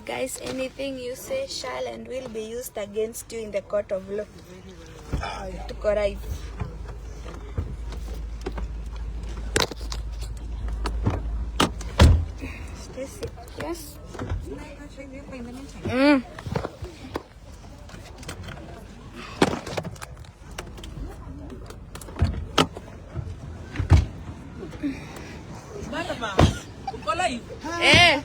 Guys, anything you say shall and will be used against you in the court of law. Tuko live. Stacy. Yes. Mm. Eh.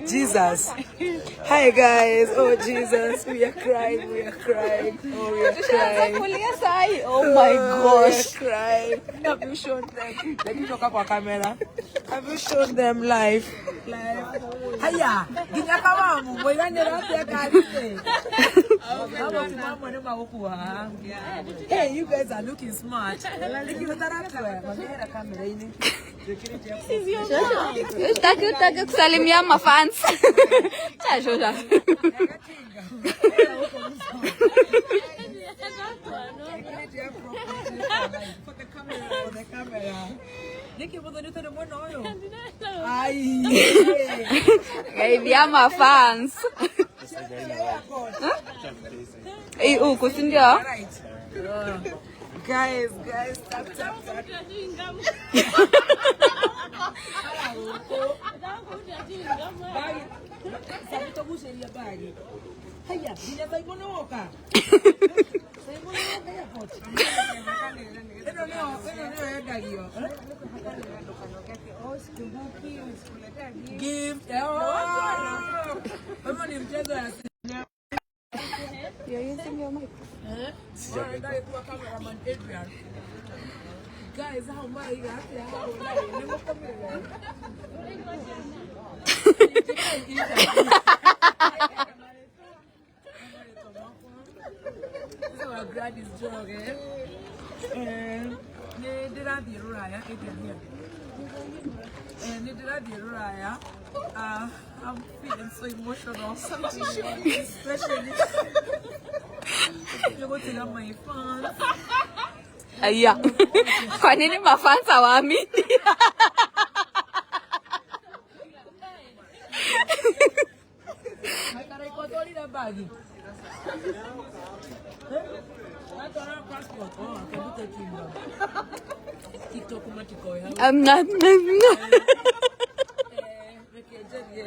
Jesus. Hi guys. Oh Jesus, we are crying. We are crying. Oh, we are crying. Oh my gosh. We are crying. Have you shown them? Let me talk kwa camera. Have you shown them live? Live. Haya, ginya kama mu mwiganira atia karite. Hey, you guys are looking smart. Utaki utaki kusalimia mafans. Cha shosha. Geithia mafans. Eh, huku si ndio? Guys, guys, tap, tap, tap. You're using your mic. Guys, how my Nĩ ndĩrathiĩ rũraya Adrian. Nĩ ndĩrathiĩ rũraya. I'm feeling so emotional. Especially nĩgũtiga my fans. Aya. Kwa nini mafans hawaamini? Maikara bagi. Passport. Oh, akabuta kinga. TikTok matikoe hau. Reke njarie.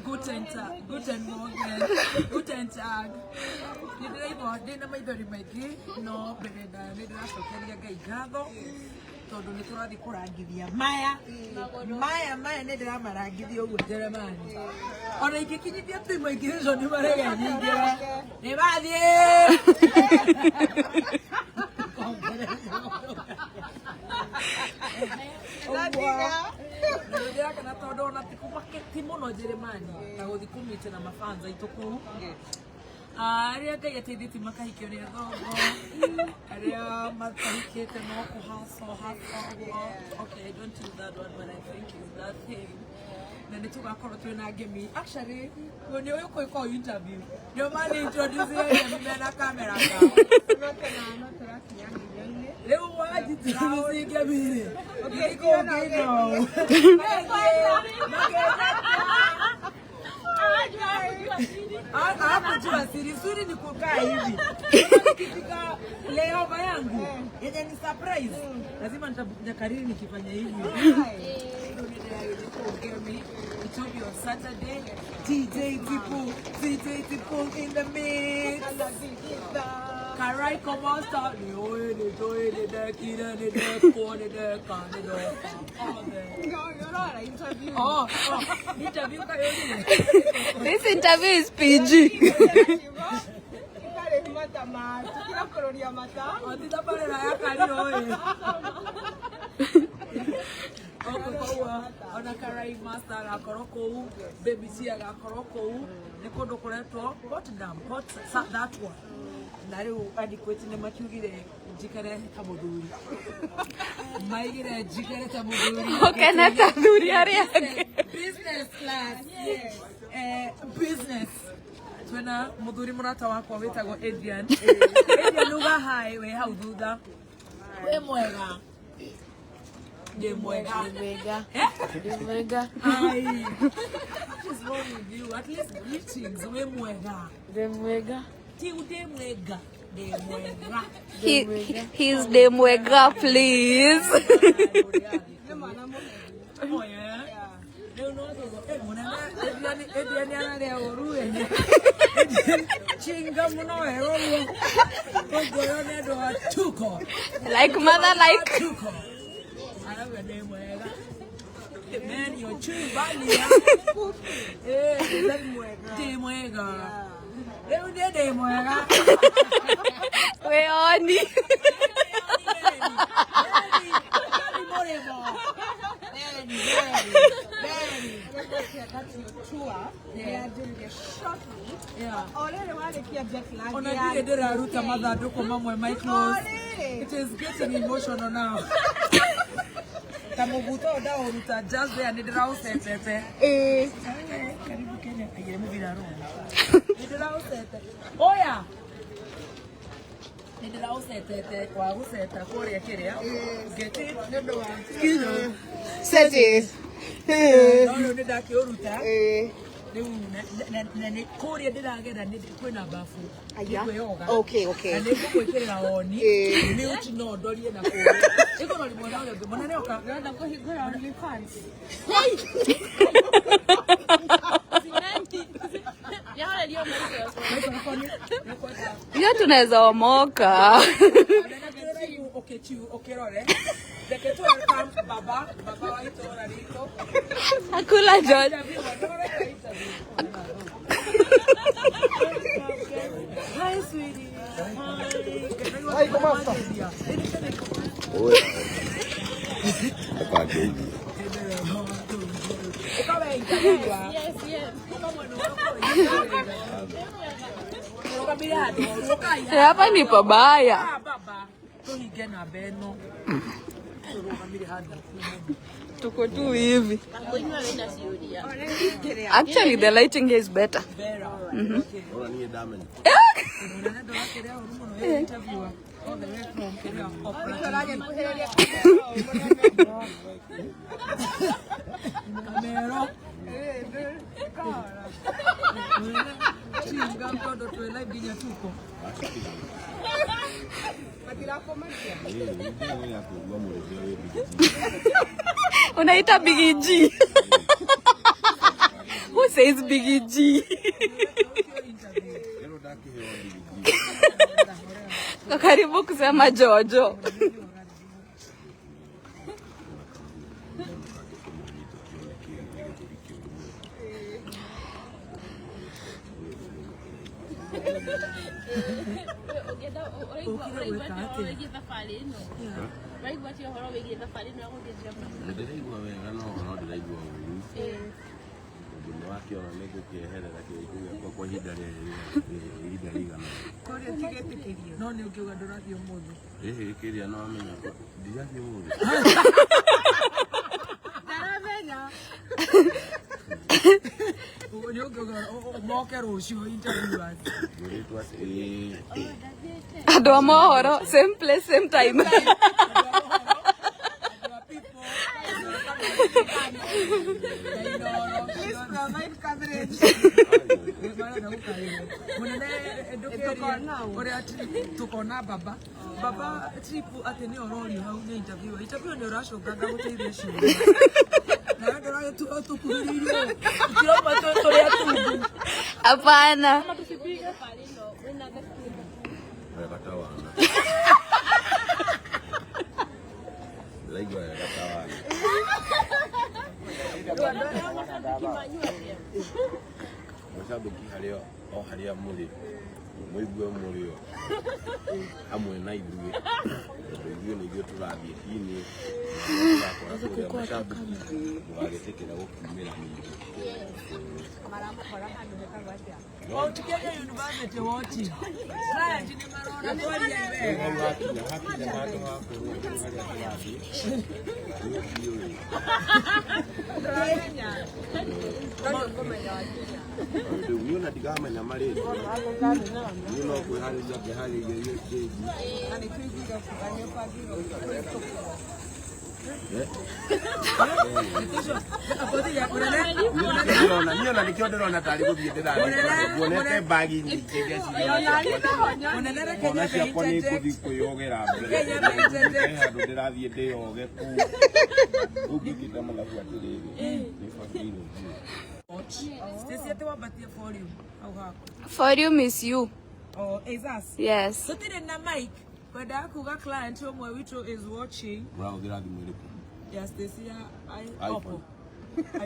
Guten Tag, guten Morgen, guten Tag. Nĩ ndĩraigua ndĩna maithori maingĩ no mbere ndaya nĩ ndĩracokeria Ngai ngatho tondũ nĩ tũrathiĩ kũrangithia maya maya maya nĩ ndĩramarangithia ũguo Njeremani ona ingĩkinyithia tu immigration nĩ marege nyingĩre nĩ mathiĩ. Ndĩrakena tondũ ona ti mũno Njeremani na gũthiĩ kũmĩte na mafans aitũ kũu arĩa Ngai ateithĩtie makahikio nĩ athongo arĩa matahikĩte no kũhaco haco ũguo. Okay, I don't do that one, but I think is that thing na nĩ tũgakorwo twĩna ngemi. Actually, nĩ ũyũ kwĩkwo interview nĩo mani introduce ngemi mena kamera kao rĩu wanjintroduce ngemi rĩ ngĩkũngĩno. Hakujua siri. Siri ni kukaa hivi. Nikifika layover yangu yenye ni surprise, lazima nitakariri nikifanya hivi. It will be on Saturday. DJ Tipu, DJ Tipu in the mix. Karai Komasta, ni oe ni toe ni de kire ni de ko ni de ka ni do. Oh, oh, interview kayoni. This interview is PG. Ona Karai Master agakorwo kũu, Baby C agakorwo kũu, nĩ kũndũ kũretwo Potsdam, that one. Na rĩu adequate nĩ makiugire njikare ta mũthuri. Maigire njikare ta mũthuri. Ũkene ta athuri arĩa angĩ. Business class. Yes. Business. Twina muthuri murata wakwa witagwo Adrian. Adrian uga hi we hau thutha. We mwega. Ndi mwega. Mwega. Eh? Mwega. Ai. What is wrong with you? At least greetings. We mwega. Ndi mwega. Ti ude mwega. Ndi mwega. He's the mwega, please. Oh yeah. Rĩu no tũgo eh mũnene Adrian Adrian ararĩa ũru ene. Chinga mũno wega ũguo. Ũguo nĩ andũ a tuko. Like mother, like. Tuko. Arauga ndĩ mwega. Man, you're chewing badly. Eh, ndĩ mwega. Rĩu niĩ ndĩ mwega. We oni. Ona ndirĩ ndĩraruta mathandũkũ mamwe my clothes. It is getting emotional now. Ta mũbuto ũyũ ndaũruta just there nĩ ndĩraũcetete. Karibu Kenya aigire mũbira roma. Nĩ ndĩraũcete. Oya. Nĩ ndĩraũcetete wa gũceta kũrĩa kĩrĩa. Get it? Nĩ ũndũ wa skill. Set it. No rĩu nĩ ndakĩũruta. Rĩu na nĩ kũrĩa ndĩragera nĩ kwĩna bafu. Aya. Nĩngwĩyoga. Okay, okay. Na nĩngũgwĩkĩrĩra woni. Mute no ndorie na kũrĩa. Ĩkũrori mwena ũrĩa ũngĩ. Mũnene ũka. Ndĩrenda kũhingũra OnlyFans. Hiyo tunaweza omoka. Hakula John. Hi, sweetie. Hi. Hi, ¿cómo estás? Hapa ni pabaya. Baba, tuhinge namba ĩno tũrũgamire handũ. Tuko tu hivi. Actually, the lighting here is better. Vera. Ora niĩ ndamenya. Mũnene ndũrakĩrĩa ũru mũno wĩ interviewer all the way from kĩrĩa Oprah. Kamero. Mũnene, chinga tondũ twĩ live nginya tuko. Ĩĩ, ya kũigua mũrĩthia wĩ Big G. Unaita Biggie G. Who says Biggie G? Rĩu ndakĩheo Big G. Kwa karibu kusema Jojo. Nĩndĩraigua wega no no ndĩraigua ũru. Tondũ nĩwakĩona nĩngũkĩeherera kĩrĩko gĩakwa kwa ihinda ihinda rĩigana. No nĩ ũngiuga ndũrathiĩ ũmũthĩ. Ĩhĩ kĩrĩa no amenya ndirathiĩ ũmũthĩ. Nĩ ũngiuga moke rũciũ interviewers. Ngũrĩtwo atĩ ĩĩ. Andũ a mohoro, same place, same time. Tukona baba baba trip atä nä ororio hau nä interview interview nä ũracũnganga gũteithia ciũria nawe ndũragĩtua tũkuhĩrĩirie tũtiroma tũrĩ atungu. Hapana. Wega ta wana. Ndĩraigua wega ta wana. Mũcambĩki harĩa o harĩa mũrĩ mũigue mũrĩ o hamwe na ithuĩ Tondũ ithuĩ nĩ ithuĩ tũrathiĩ chini, tũrakora kũrĩa mashabiki mũgagĩtĩkĩra gũkiumĩra ningĩ. Mount Kenya University watching. Client nĩ marona twaria Rĩu wega. hau hakinya hakinya handũ ha kũrwo rĩu harĩa tũrathiĩ niĩ ndiũĩ. Rĩu niĩ ona ndikamenya marĩtwa, niĩ no kwĩharĩria ngĩharĩria iyo stage. Eh? Ndĩrona niĩ ona nĩkĩo ndĩrona tarĩ gũthiĩ ndĩrathiĩ nguonete mbagi nyingĩ ngeciria Mũnene ngona Kenya ciakwa nĩ interject. ngũthiĩ kwĩyogera mbere. Kenya interject. He handũ ndĩrathiĩ ndĩyoge kũu. Rĩu ngĩkĩte mathabu atĩrĩrĩ, nĩ bataire thiĩ. Stacy ati wambatie volume hau haku. Volume is you. Oh, is us. Yes. Tutire na mic. Kwendaga kuga client ũmwe witũ is watching. Mũrahũthĩra thimũ ĩrĩkũ? Ya Stacy ya iPhone. Oppo.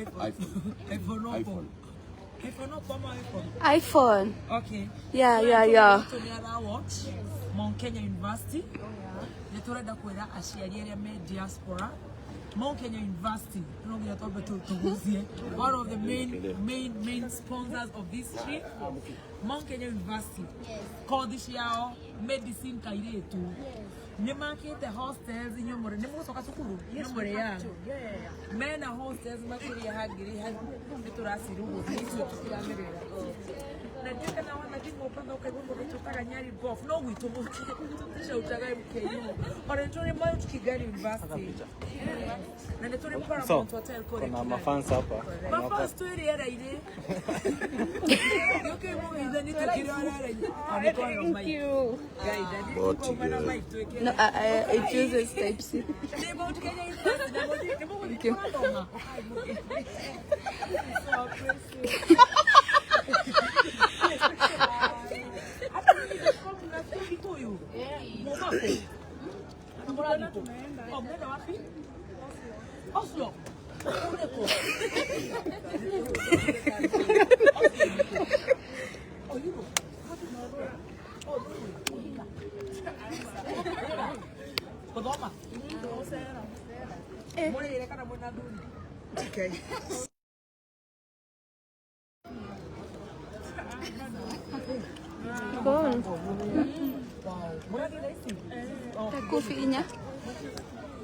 iPhone. iPhone. iPhone Oppo. iPhone. iPhone Oppo ama iPhone? iPhone. Okay. Yeah. Witũ nĩ ara watch Mount Kenya University. Nĩ tũrenda kwĩra aciari arĩa me diaspora Mount Kenya University no nginya twambe tũgucie one of the main main main sponsors of this trip, Mount Kenya University, kothi ciao medicine kairĩtu nĩ makĩte hostels. Inyuĩ mũrĩ nĩ mũgũcoka cukuru nĩ mũrĩ ya mena hostels makĩria ha ngiri nĩ tũracirugũria icio tũtiramĩrĩra na ndiũ kana wanathiĩ Mombatha ũkaigua mũndũ tũtaga Nyali Golf no gwitũ tũticautaga MKU ona nĩ tũrĩ Mount Kigali University na nĩ tũrĩ Paramount Hotel kũrĩa Kuna Kigali. mafans hapa. Mafans twĩ rĩera-inĩ gĩũkĩ mũgeithani tũkĩrĩ o rĩera-inĩ. O, nĩ twaheo mic. Ngai, ndathi na mic twĩkĩre. No, it uses type C. Nĩ Mount Kenya University na mũthiĩ nĩ mũgũthiĩ kũrathoma. Ai, So appreciate. Hata mimi nilikuwa mnasikia Kikuyu. Mwombapo. Mũrathiĩ kũ? Oh, mnaenda wapi? Oslo. Kule ko. Oh, Europe. Oh, Norway. Gũthoma. Mũrĩre kana mwĩna thuri? Cool. Mũrathiĩ thaa ici? Takufinya.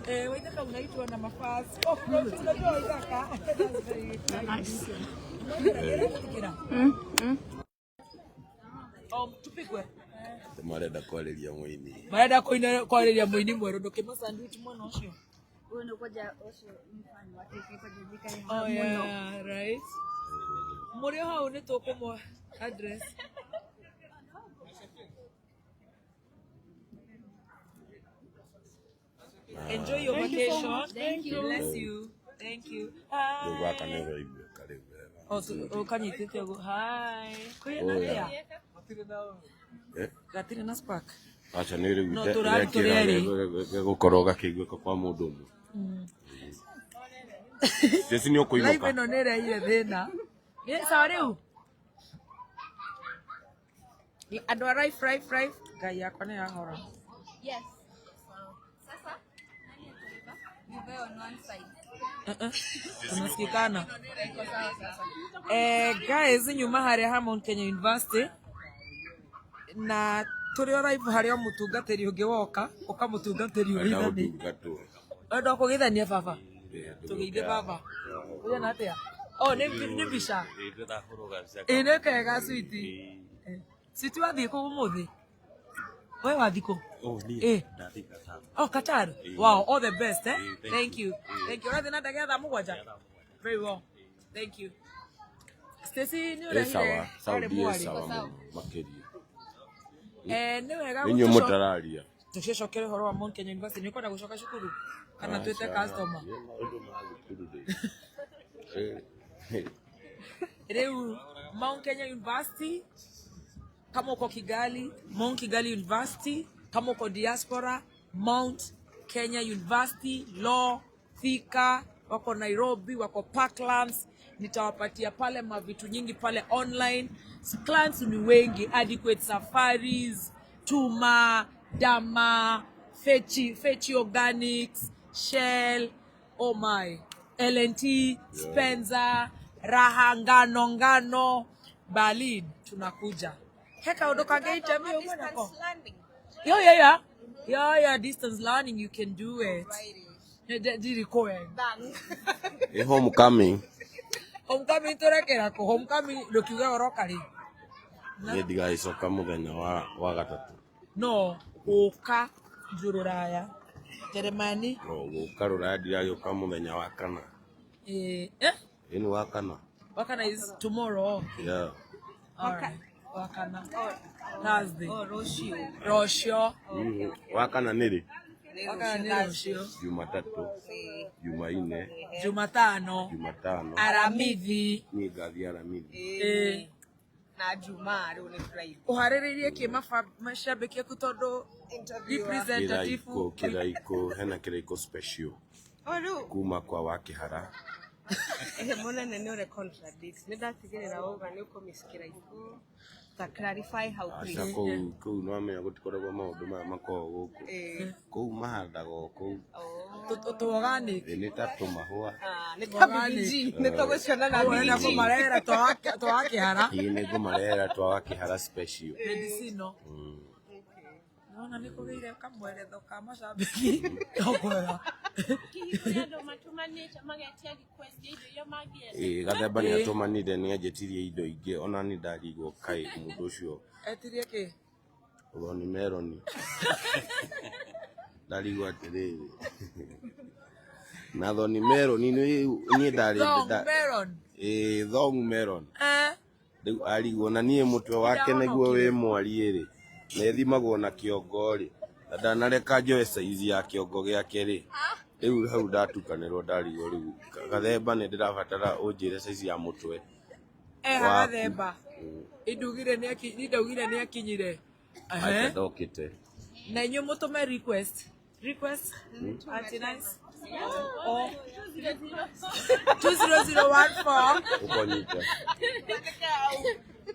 Eh, Waithaka unaitwa na mafasi. Oh, unajua Waithaka. That's very nice. Tupigwe. Marenda kwarĩria mũini. Marenda kũina kwarĩria mũini mwerũ ndũkĩma sandwich mwena ũcio. Oh yeah, right. Mũrĩ o hau nĩ tũkũmũ address. Enjoy your vacation. Thank you. Bless you. Thank you. Rĩu Hi. gaka nĩ raiguĩka rĩu wega. Oh, ũkanyitĩte ũguo. Hi. Kwĩna Oh, yeah. atĩa? Eh? Gatirĩ na spark. Aca nĩ rĩu No, tũrĩ erĩ. gũkorwo gakĩiguĩka kwa mũndũ ũmwe. Jesi nĩ Live ũkũinũka. ĩno nĩ ĩrehire thĩna. Nĩ sawa rĩu? Andũ a life life life ngai yakwa nĩ yahora. Yes. Sasa, nani ataiva? You on one side. Tunasikikana. Iko sawa sasa. Eh, guys, nyuma harĩa ha Mount Kenya University na tũrĩ o live harĩa o mũtungatĩri ũngĩ woka ũkamũtungatĩri Enda ũgĩithani gũtungatwo. Wenda kũgeithania baba tũgeithie baba ũrĩa atĩa? Oh, nĩ mbica ĩ nĩ kega switi switi wathiĩ kũ ũmũthĩ we wathiĩ kũ? Eh. Oh, Qatar. Wow, all the best, eh? Thank you. Thank you. Ũrathiĩ na ndege ya thaa 7? Very well. Thank you. Stacy nĩ Ĩ ũrehire sawa, arĩ Saudi ĩ mwarĩ. sawa mũno makĩria. Eh, nĩ wega Inyuĩ mũtararia. Tũcicokere ũhoro wa Mount Kenya University. Nĩ ũkwenda gũcoka cukuru kana twĩte customer? Nĩ maũndũ ma thukuru rĩ. Eh, Rĩu Mount Kenya University, kama uko Kigali, Mount Kigali University, kama uko diaspora, Mount Kenya University, Law, Thika, wako Nairobi, wako Parklands. Nitawapatia pale mavitu nyingi pale online. Clients ni wengi, Adequate Safaris, Tuma, Dama, Fechi, Fechi Organics, Shell, oh my, L&T, Spencer, Raha Ngano Ngano, Berlin tunakuja. Heka udoka geita mimi Distance learning. Yeah, yeah, yeah. Yeah, yeah, distance learning, you can do it. Ndirikoe. Ĩ homecoming. Homecoming turekera kũ? Homecoming ndũkiuge ũroka rĩ? Niĩ ndigagĩcoka mũthenya wa gatatũ. No, ũka Rũraya. Jeremani. No gũka Rũraya ndiragĩũka mũthenya wa kana. Eh, eh? Ĩ nĩ wa kana. Wakana is tomorrow. Yeah. All right. Wakana. Thursday. Oh, rũciũ. Rũciũ. Wa kana nĩ rĩ? Wakana nĩ rũciũ. Jumatatũ, Jumanne, Jumatano. Jumatano. Aramithi. Niĩ ngathiĩ Aramithi. Eh. Na Jumaa rĩu nĩ Friday. Ũharĩrĩirie kĩ macambĩki aku tondũ representative Kĩraikũ, kĩraikũ, hena kĩraikũ special Oh, rĩu kuma kwa Wakĩhara. ehe mũnene nĩ ũre contradict. Nĩ ndatigĩrĩra wauga nĩ ũkũmiss kĩraikũ. Ta clarify how Aca please. kũu kũu nĩwamenya gũtikoragwo maũndũ maya makoragwo gũkũ. Eh. Kũu mahandaga o kũu. tũ organic. Ĩ nĩ ta tũmahũa. Ah, nĩ ta BBG. Nĩ tũgũciona na Ũrenda BBG. kũmarehera twa Wakĩhara. Ĩ nĩ ngũmarehera twa Wakĩhara special. Medicino. Nona nĩ kũgĩire kamweretho ka macambĩki no kwega. Hihi kũrĩ andũ matũmanĩte magetia request ya indo iria mangĩenda? Ĩ Gathemba nĩ atũmanire nĩ anjĩtirie indo ingĩ ona nĩ ndarigwo kaĩ mũndũ ũcio Etirie kĩ? Roni Meroni ndarigwo atĩrĩrĩ na Thoni Meroni niĩ ndarĩ Thong melon. Ĩ Thong Melon. Eh. Rĩu arigwo na niĩ mũtwe wake nĩguo wĩ mwariĩ rĩ na ĩthimagwo na kĩongo rĩ na ndanareka njoe size ya kĩongo gĩake rĩ rĩu hau ndatukanĩrwo ndarigwo rĩu Gathemba nĩ ndĩrabatara ũnjĩre size ya mũtwe Eha waku. Gathemba. Indugire nĩ ndaugire nĩ akinyire. Acha Ehe. ndokĩte. Na inyuĩ mũtũme request. Request. Auntie Nice. Oh. 20014. Ũkonyita.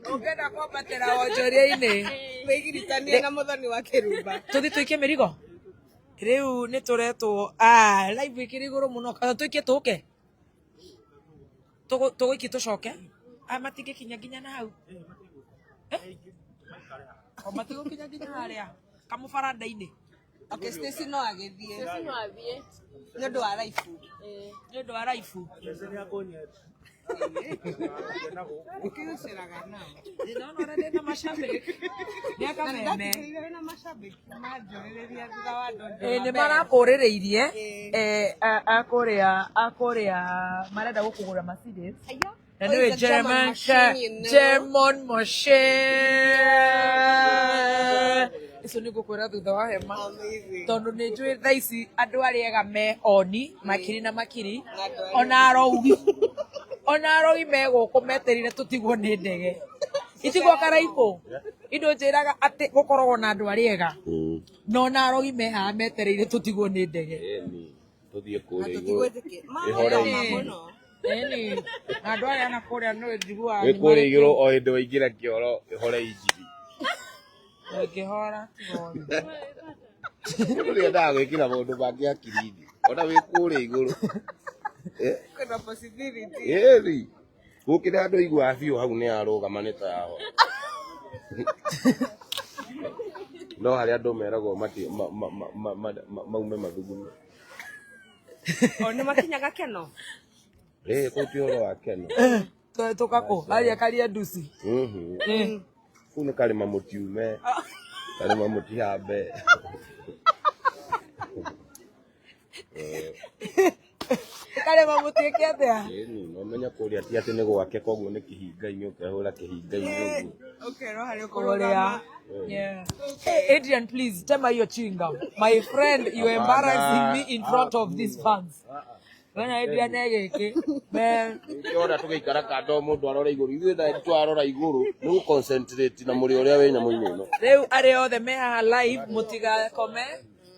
Ũngĩenda kwambatĩra wonjoria-inĩ. Wĩgiritanie na mũthoni wa kĩrumba. Tũthiĩ tũikie mĩrigo. Rĩu nĩ tũretwo ah live ĩkĩrĩ igũrũ mũno. Kana tũikie tũke. Tũgũikie tũcoke. Aya matingĩkinya nginya na hau. Eh? O matigũkinya nginya harĩa kamũbaranda-inĩ. Okay, Stacy no agĩthiĩ. Stacy no athiĩ. Nĩ ũndũ wa raibu. Nĩ ũndũ wa raibu. Ũkĩgũceraga nao. Ndĩrona ũrĩa ndĩna macambĩki. Nĩ akameme. Ndatigĩrĩire wĩna macambĩki manjũrĩrĩria thutha wa andũ Ĩ nĩ marakũrĩrĩirie a kũrĩa marenda gũkũgũra Mercedes. Na Oh, nĩwe it's a German German machine, you know. German machine. Icio nĩ ngũkwĩra thutha wa hema. Amazing. Tondũ nĩ njũĩ thaa ici andũ arĩa ega me oni makiri na makiri Na andũ arĩa- ona arogi ona arogi me gũkũ meterire tũtigwo nĩ ndege itigwo karaikũ indo njĩraga atĩ gũkoragwo na andũ arĩa ega no ona arogi me haha metereire tũtigwo nĩ ndege. Ĩni tũthiĩ kũrĩa igũrũ. Tũtigwĩtĩkia. Ĩhore Mahota injiri. mũno. Ĩni na andũ arĩa na kũrĩa nĩ njiguaga Wĩ kũrĩa igũrũ o hĩndĩ waingĩra kĩoro ĩhore injiri. Ũngĩhora tiga ũru. Mũndũ nĩendaga gwĩkĩra maũndũ mangĩ hakiri-inĩ ona wĩ kũrĩa igũrũ. Kwĩna possibility. Ĩni gũkĩra andũ aiguaga biũ hau nĩ arũgama nĩ ta yahora. No harĩa andũ meragwo maume mathugume. O nĩ makinyaga keno. Ĩ kũu ti ũhoro wa keno. Tũkakũ harĩa karia nduci. Kũu nĩ karĩma mũtiume, karĩma mũtihambe. Karĩma mũtuĩke atĩa? Ĩni no menya kũrĩa ti atĩ nĩ gwake koguo nĩ kĩhinga-inĩ ũkehũra kĩhinga-inĩ ũguo. Ũkerwo harĩa Kũrĩa. ũkũrũgama. Yeah. Hey, Adrian, please, tema hiyo chewing gum. My friend, you're embarrassing me in front of these fans. Wena Adrian egĩkĩ. Man. Ũkĩona tũgĩikara kando mũndũ arore igũrũ ithuĩ na twarora igũrũ nĩ gũ concentrate na mũrĩo ũrĩa wĩ nyamũ-inĩ ĩno. Rĩu arĩa othe me haha live mũtigakome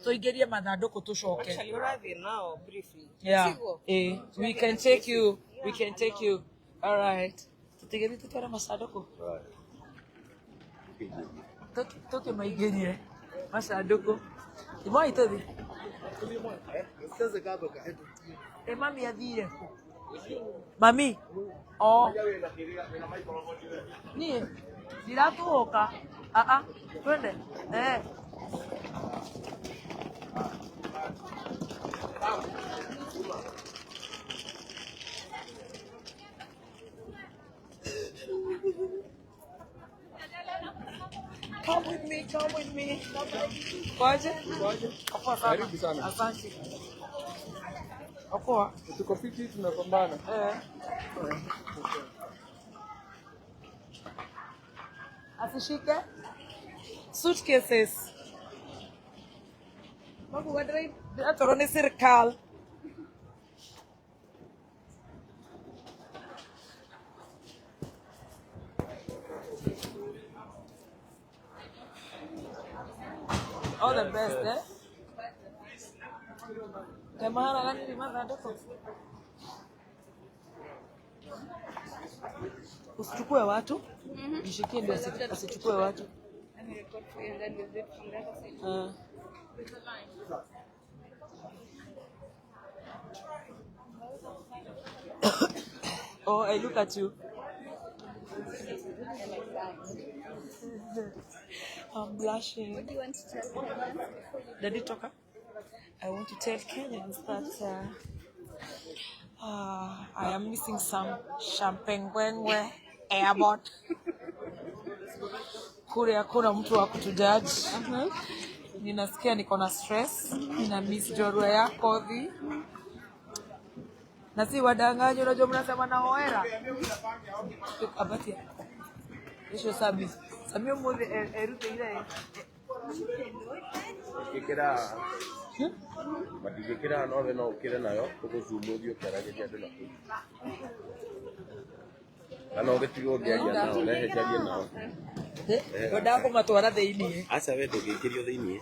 tũingĩrie mathandũkũ tũcoke. Actually, ũrathiĩ nao briefly. Yeah. Siguo? Eh, we can take you. We can take you. All right. Tũtigĩthiĩ tũtware mathandũkũ. Tũkĩmaingĩrie. Macanduku. Moi tuthi. E mami athire kũ? Mami. Oh. Niĩ ndiratũhũka. Ah ah. Twende. Eh. Come with me, come with me. Kwaje? Kwaje? Poa sana. Karibu sana. Asante. Okoa. Tuko fiti, tunapambana. Eh. Asishike. Suitcases. Magu wadrai atoro ni sirkal. All the best, eh? Kemara gani ni mathandũkũ? Usichukue watu. Jishikie ndio usichukue watu. Eh. Oh, I look at you. I'm blushing. What do you want to tell Kenyans before you Daddy Toka, I want to tell Kenyans that I am missing some champagne airport. Kule hakuna mtu wa kutujaji. Ninasikia niko na stress, nina miss jorua ya kodhi. Na si wadanganyi, unajua mnasema na oera. Abatia. Isho Sami. Sami umuthi erutĩire Ngĩkĩra matingĩkĩra nowe no ũkĩre nayo ũgũcumu ũthiĩ ũkĩaragĩria andũ na kũu kana ũgĩtigwo ngĩaria nao rehe njarie nao. Wendaga kũmatwara thĩiniĩ. Aca we ndũngĩkĩrio thĩiniĩ.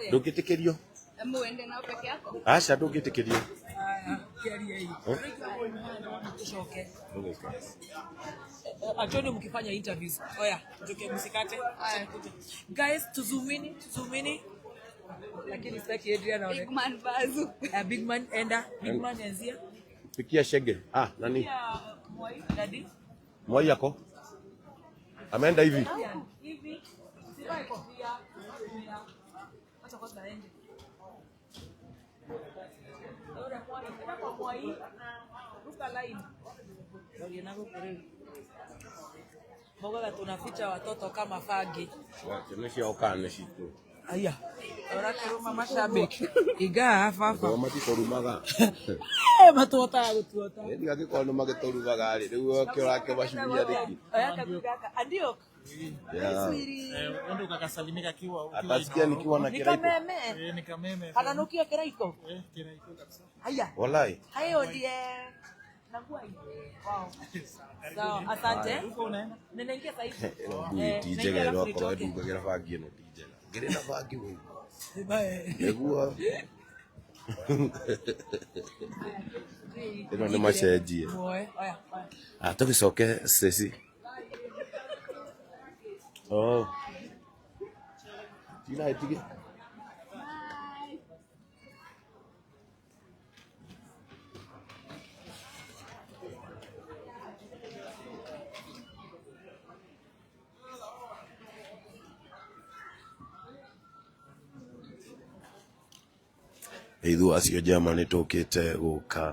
Ndũngĩtĩkĩrio. Ama uende nao peke yako? Aca ndũngĩtĩkĩrio. Haya, kĩaria hii. Tucoke. Achoni mkifanya interviews. Oya, tuke msikate. Guys, tuzumini, tuzumini. Lakini sitaki Adrian aone. Big man Bazu. Big man enda, big man enzia. Pikia shege. Ah, nani? Ya Moi, daddy. Mwai yako ameenda hivi. Hivi. Sivae kofia. Acha kwanza aende. Ora Moi, enda kwa Moi. Ruka line. Mboga tunaficha watoto kama fagi. Ciana ciao kana nĩ citũ. Aya. Ũrakĩruma mashabiki. Igaa baba. Andũ matitũrumaga. Eh, matuotaga gũtuota. Ndigangĩkorwo nĩ magĩtũrumaga rĩ, rĩu ũke ũrakĩmacumia nĩkĩ? Oya kaguga gaka. Andio. Yeah. Ende ukakasalimika kiwa ukiwa Atasikia nikiwa na Ni kiraiko. kameme. Eh, ni kameme. Kananukia kiraiko. Eh, kiraiko kabisa. Haya. Walai. Hayo ndiye. Nangua hii. Wow. Sawa, asante. Huko unaenda? Ninaingia sasa hivi. Ĩno ngui ti njega ĩno akorwo ndungagĩra bangi ĩno ti njega. Ngĩrĩ na bangi ũguo. Nĩguo. Ĩno nĩ macenjie. Muoe. Oya, oya. Ah, tũgĩcoke Stacy. Oh. Tina ĩtige. Ithuĩ acio njama nĩ tũkĩte gũka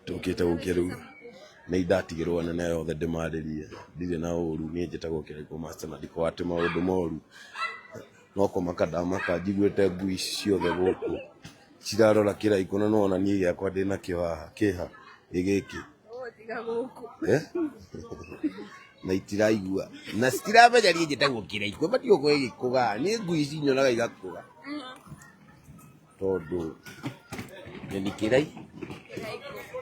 tũkĩte gũkia rĩu nĩ indatigĩrwo nene yothe ndĩmarĩrie ndirĩ na ũru niĩ njĩtagwo Kĩraikũ Master na ndikoragwo atĩ maũndũ moru no kũmaka ndamaka njiguĩte ngui ici ciothe gũkũ cirarora Kĩraikũ na nĩwona niĩ gĩakwa ndĩnakĩo haha kĩha ĩ gĩkĩ. Tiga gũkũ. Eh? Na itiraigua na citiramenya niĩ njĩtagwo Kĩraikũ matiũkũ ĩgĩkũga niĩ ngui ici nyonaga igakũga tondũ nĩ kĩrai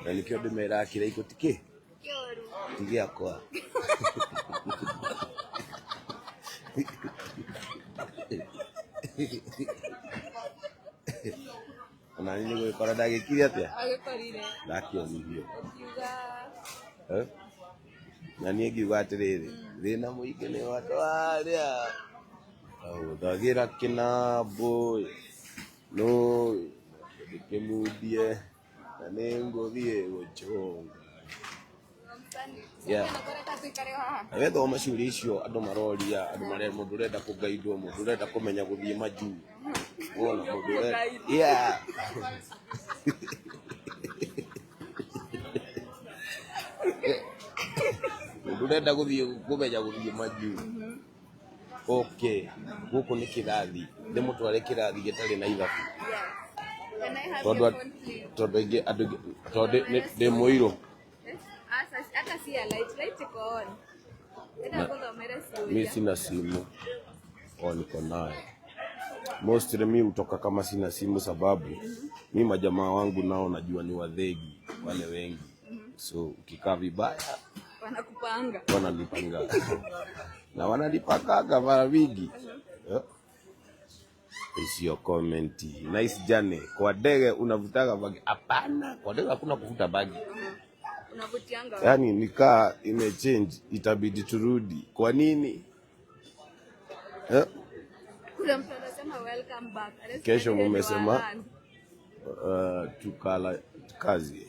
na nĩkĩo ndĩmeraga kĩraikũ ti kĩ ti gĩakwa. Ona niĩ nĩgũgĩkora ndagĩkire atĩa Agĩkorire. ndakĩonithio. Ũkiuga Eh? Na niĩ ngiuga atĩrĩrĩ thĩna mũingĩ nĩ watwarĩa Ndahũthagĩra kĩnambũ no ndĩkĩmundie na nĩngũthiĩ gũchũnga. Yeah. Na wethoma ciũria icio andũ maroria andũ marĩa mũndũ ũrenda kũgaidwo mũndũ ũrenda kũmenya gũthiĩ majuu wona mũndũ ũrenda yeah. Mũndũ ũrenda gũthiĩ kũmenya gũthiĩ majuu okay gũkũ nĩ kĩrathi ndĩmũtware kĩrathi gĩtarĩ na ithabu Can I have tondũ your phone, please? tondũ aingĩ andũ aingĩ tondũ ndĩ mũirũ. Asa, hata si ya light, light iko on. Enda Na- kuthomere mi ciũria. sina simu o niko nayo mostly mi hutoka kama sina simu sababu mi majamaa wangu nao najua ni wadhegi wale wengi so ukikaa vibaya Wanakupanga. wananipanga na wananipakaga mara mingi. Eh. Isiyo comment. Nice journey. Kwa ndege unavutaga bagi? Hapana, kwa ndege hakuna kuvuta bagi. Unavutianga. Yaani nikaa imechange, itabidi turudi. Kwa nini? Eh? Kuna mtu anasema welcome back. Anasema Kesho yeye ni mumesema wa tukala kazi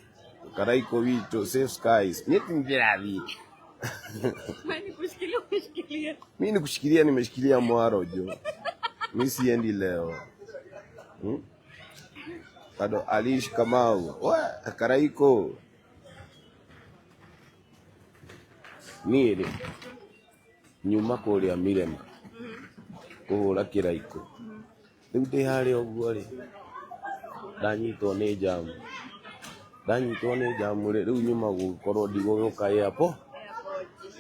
karaiko wito safe skies niti ndirathi Mani kushikilia kushikilia. mi nikushikilia nimeshikilia mwaro jo mi siendi leo Bado Alish Kamau wa karaiko niĩ rĩ nyuma kũrĩa Mirema kũhũra kĩraiko rĩu ndĩ harĩa ũguo rĩ ndanyitwo nĩ njamu ndanyitwo nĩ njamu rĩ rĩu nyuma gũkorwo ndigũgĩũka airport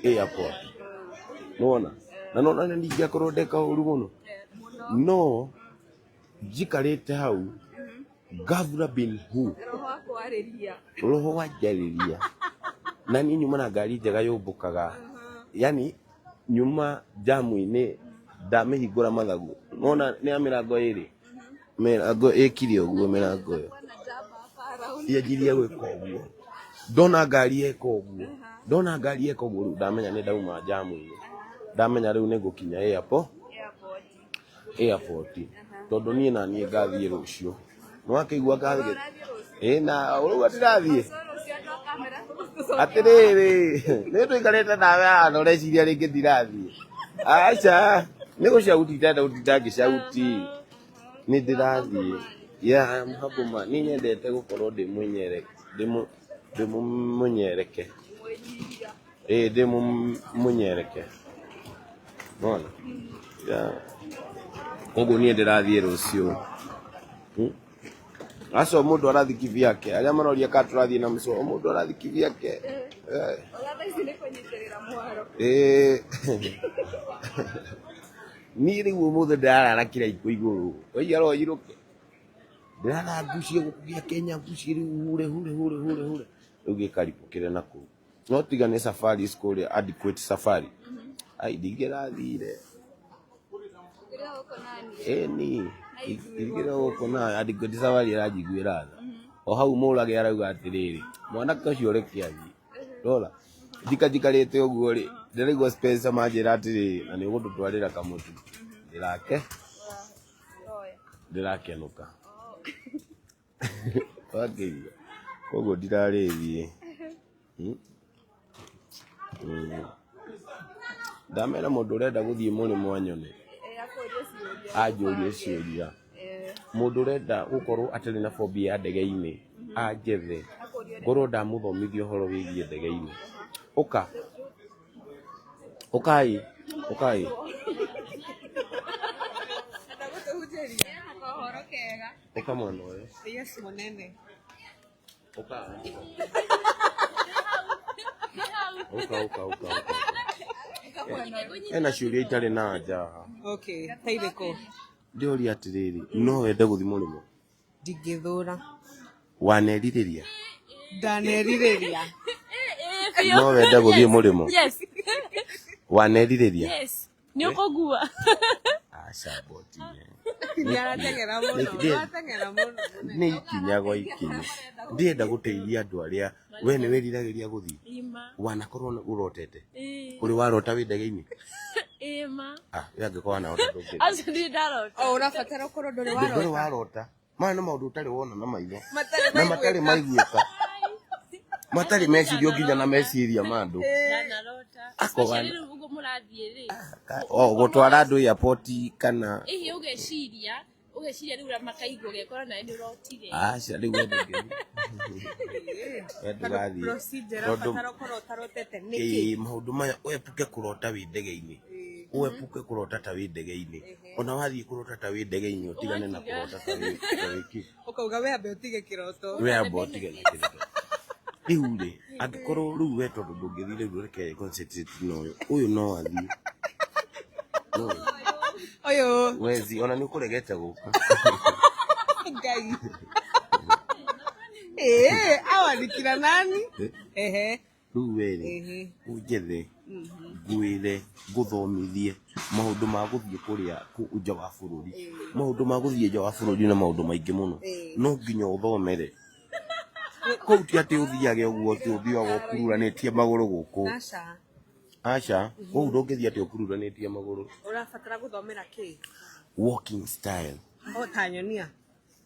airport nĩwona na nona nĩ ndingĩakorwo ndeka ũru mũno no njikarĩte hau gavura bin hu Roho akwarĩria. roho wanjarĩria na niĩ nyuma na ngari njega yũmbũkaga yani nyuma jamu-inĩ ndamĩhingũra mathagu nona nĩ ya mĩrango ĩrĩ mĩrango ĩkire ũguo mĩrango ĩyo Kuna jaba hapa around. yanjirie gwĩka ũguo ndona ngari eka ũguo ndona ngari eka ũguo rĩu ndamenya nĩ ndauma jamu-inĩ ndamenya rĩu nĩ ngũkinya airport Airport. airport tondũ niĩ na niĩ ngathiĩ rũciũ nĩwakĩigua ngathiĩ Ũrathiĩ rũciũ. ĩ na ũrauga ndĩrathiĩ So rũciũ andũ a kamera tũgũcokia. atĩrĩrĩ nĩ tũikarĩte nawe haha na ũreciria rĩngĩ ndirathiĩ aca nĩ gũcauti ndenda gũtinda ngĩcauti nĩ ndĩrathiĩ yeah I'm humble man nĩ nyendete gũkorwo ndĩ mũnyere ndĩ mũnyereke Mwĩnyihia. ĩ ndĩ mũnyereke nona yeah koguo niĩ ndĩrathiĩ rũciũ. Aca o mũndũ arathiĩ kivyake arĩa maroria kana tũrathiĩ na mũco o mũndũ arathiĩ kivyake. Eh. Ola thaa ici nĩ kũnyitĩrĩra mwaro. Ĩĩ. Niĩ rĩu ũmũthĩ ndĩrarara kĩraiko igũrũ waigara ũirũke ndĩrarara ngucie gũkũ gĩa Kenya ngucie rĩu hure hure hure hure hure rĩu gĩkaribũkĩre na kũu no tiga nĩ safari kũrĩa adequate safari ai ndingĩrathire Ũrĩa gũkũ nani. ĩni ingĩra gũkũ na adequate safari ĩranjiguĩra tha o hau mũrage arauga atĩrĩrĩ mwanake ũcio reke athiĩ rora njika njikarĩte ũguo rĩ ndĩraigua Spencer manjĩra atĩrĩrĩ na nĩ ũgũtũtwarĩra kamũtu ndĩrake Oya. ndĩrakenũka wakĩigua koguo ndirarĩthiĩ. Ndamera mũndũ ũrenda gũthiĩ mũrĩmo anyone Eh, akũrie ciũria. anjũrie ciũria Eh, mũndũ ũrenda gũkorwo atarĩ na phobia ya ndege-inĩ anjethe akũrie ũrĩa. ngorwo ndamũthomithia ũhoro wĩgiĩ ndege-inĩ ũka ũkai ũkai Enda gũtũhunjĩria. Ena kohoro kega. ũka mwena ũyũ Yes, mũnene. ũka ũka ũka ũka ũka ena ciũria itarĩ na anja haha Okay, ta irĩkũ? ndĩũria atĩrĩrĩ no wende gũthiĩ mũrĩmo Ndingĩthũra. wanerirĩria Ndanerirĩria. no wende gũthiĩ mũrĩmo Yes. wanerirĩria Yes. Nĩ ũkũgua. aca boti Nĩarateng'era mũno. Nĩ- Arateng'era mũno. nĩ ikinya gwa ikinya ndĩrenda gũteithia andũ arĩa we nĩ wĩriragĩria gũthiĩ Ima. wanakorwo ũrotete Ĩĩ. ũrĩ warota wĩ ndege-inĩ Ĩĩ ma. Ah, we angĩkorwo wanarota ndũngĩthiĩ. Acio ndirĩ ndarota. O ũrabatara ũkorwo ndũrĩ Ndũrĩ warota. warota. Maya nĩ maũndũ ũtarĩ wona na maitho. Matarĩ Na matarĩ maiguĩka. maiguĩka. Matarĩ mecirio nginya na meciria ma andũ. Ndanarota. Akoga- Especially rĩu ũguo mũrathiĩ rĩ. O gũtwara andũ airport kana Ĩhĩ ũgeciria, ũgeciria rĩu ũrĩa makaigua ũgekora nawe nĩ ũrotire. aca rĩu we ndũngĩthiĩ. We Tondũ ndũgathiĩ. procedure Tondũ ĩrabatara ũkorwo ũtarotete nĩkĩ? ĩĩ maũndũ maya ũepuke kũrota wĩ ndege-inĩ. Ũepuke kũrota ta wĩ ndege-inĩ. Ona wathiĩ kũrota ta wĩ ndege-inĩ ũtigane na Ũgatiga. kũrota ta wĩ ta wĩ kĩ. Ũkauga we ambe ũtige kĩroto. We amba ũtige na kĩroto. Rĩu rĩ, angĩkorwo rĩu we tondũ ndũngĩthiĩ rĩu reke concentrate na ũyũ. Ũyũ no athiĩ. No. Ũyũ Wezi ona nĩ ũkũregete gũka. Ngai. Eh, hawa ni kina nani? Ehe. Rĩu we rĩ, Ehe. ũnjethe ngwĩre ngũthomithie maũndũ ma gũthiĩ kũrĩa nja wa bũrũri. Maũndũ ma gũthiĩ nja wa bũrũri na maũndũ maingĩ mũno. No nginya ũthomere. Kũu ti atĩ ũthiage ũguo atĩ ũthiaga ũkururanĩtie magũrũ gũkũ. Aca. Aca, kũu ndũngĩthiĩ atĩ ũkururanĩtie magũrũ. Ũrabatara gũthomera kĩ? Walking style. O ta nyonia.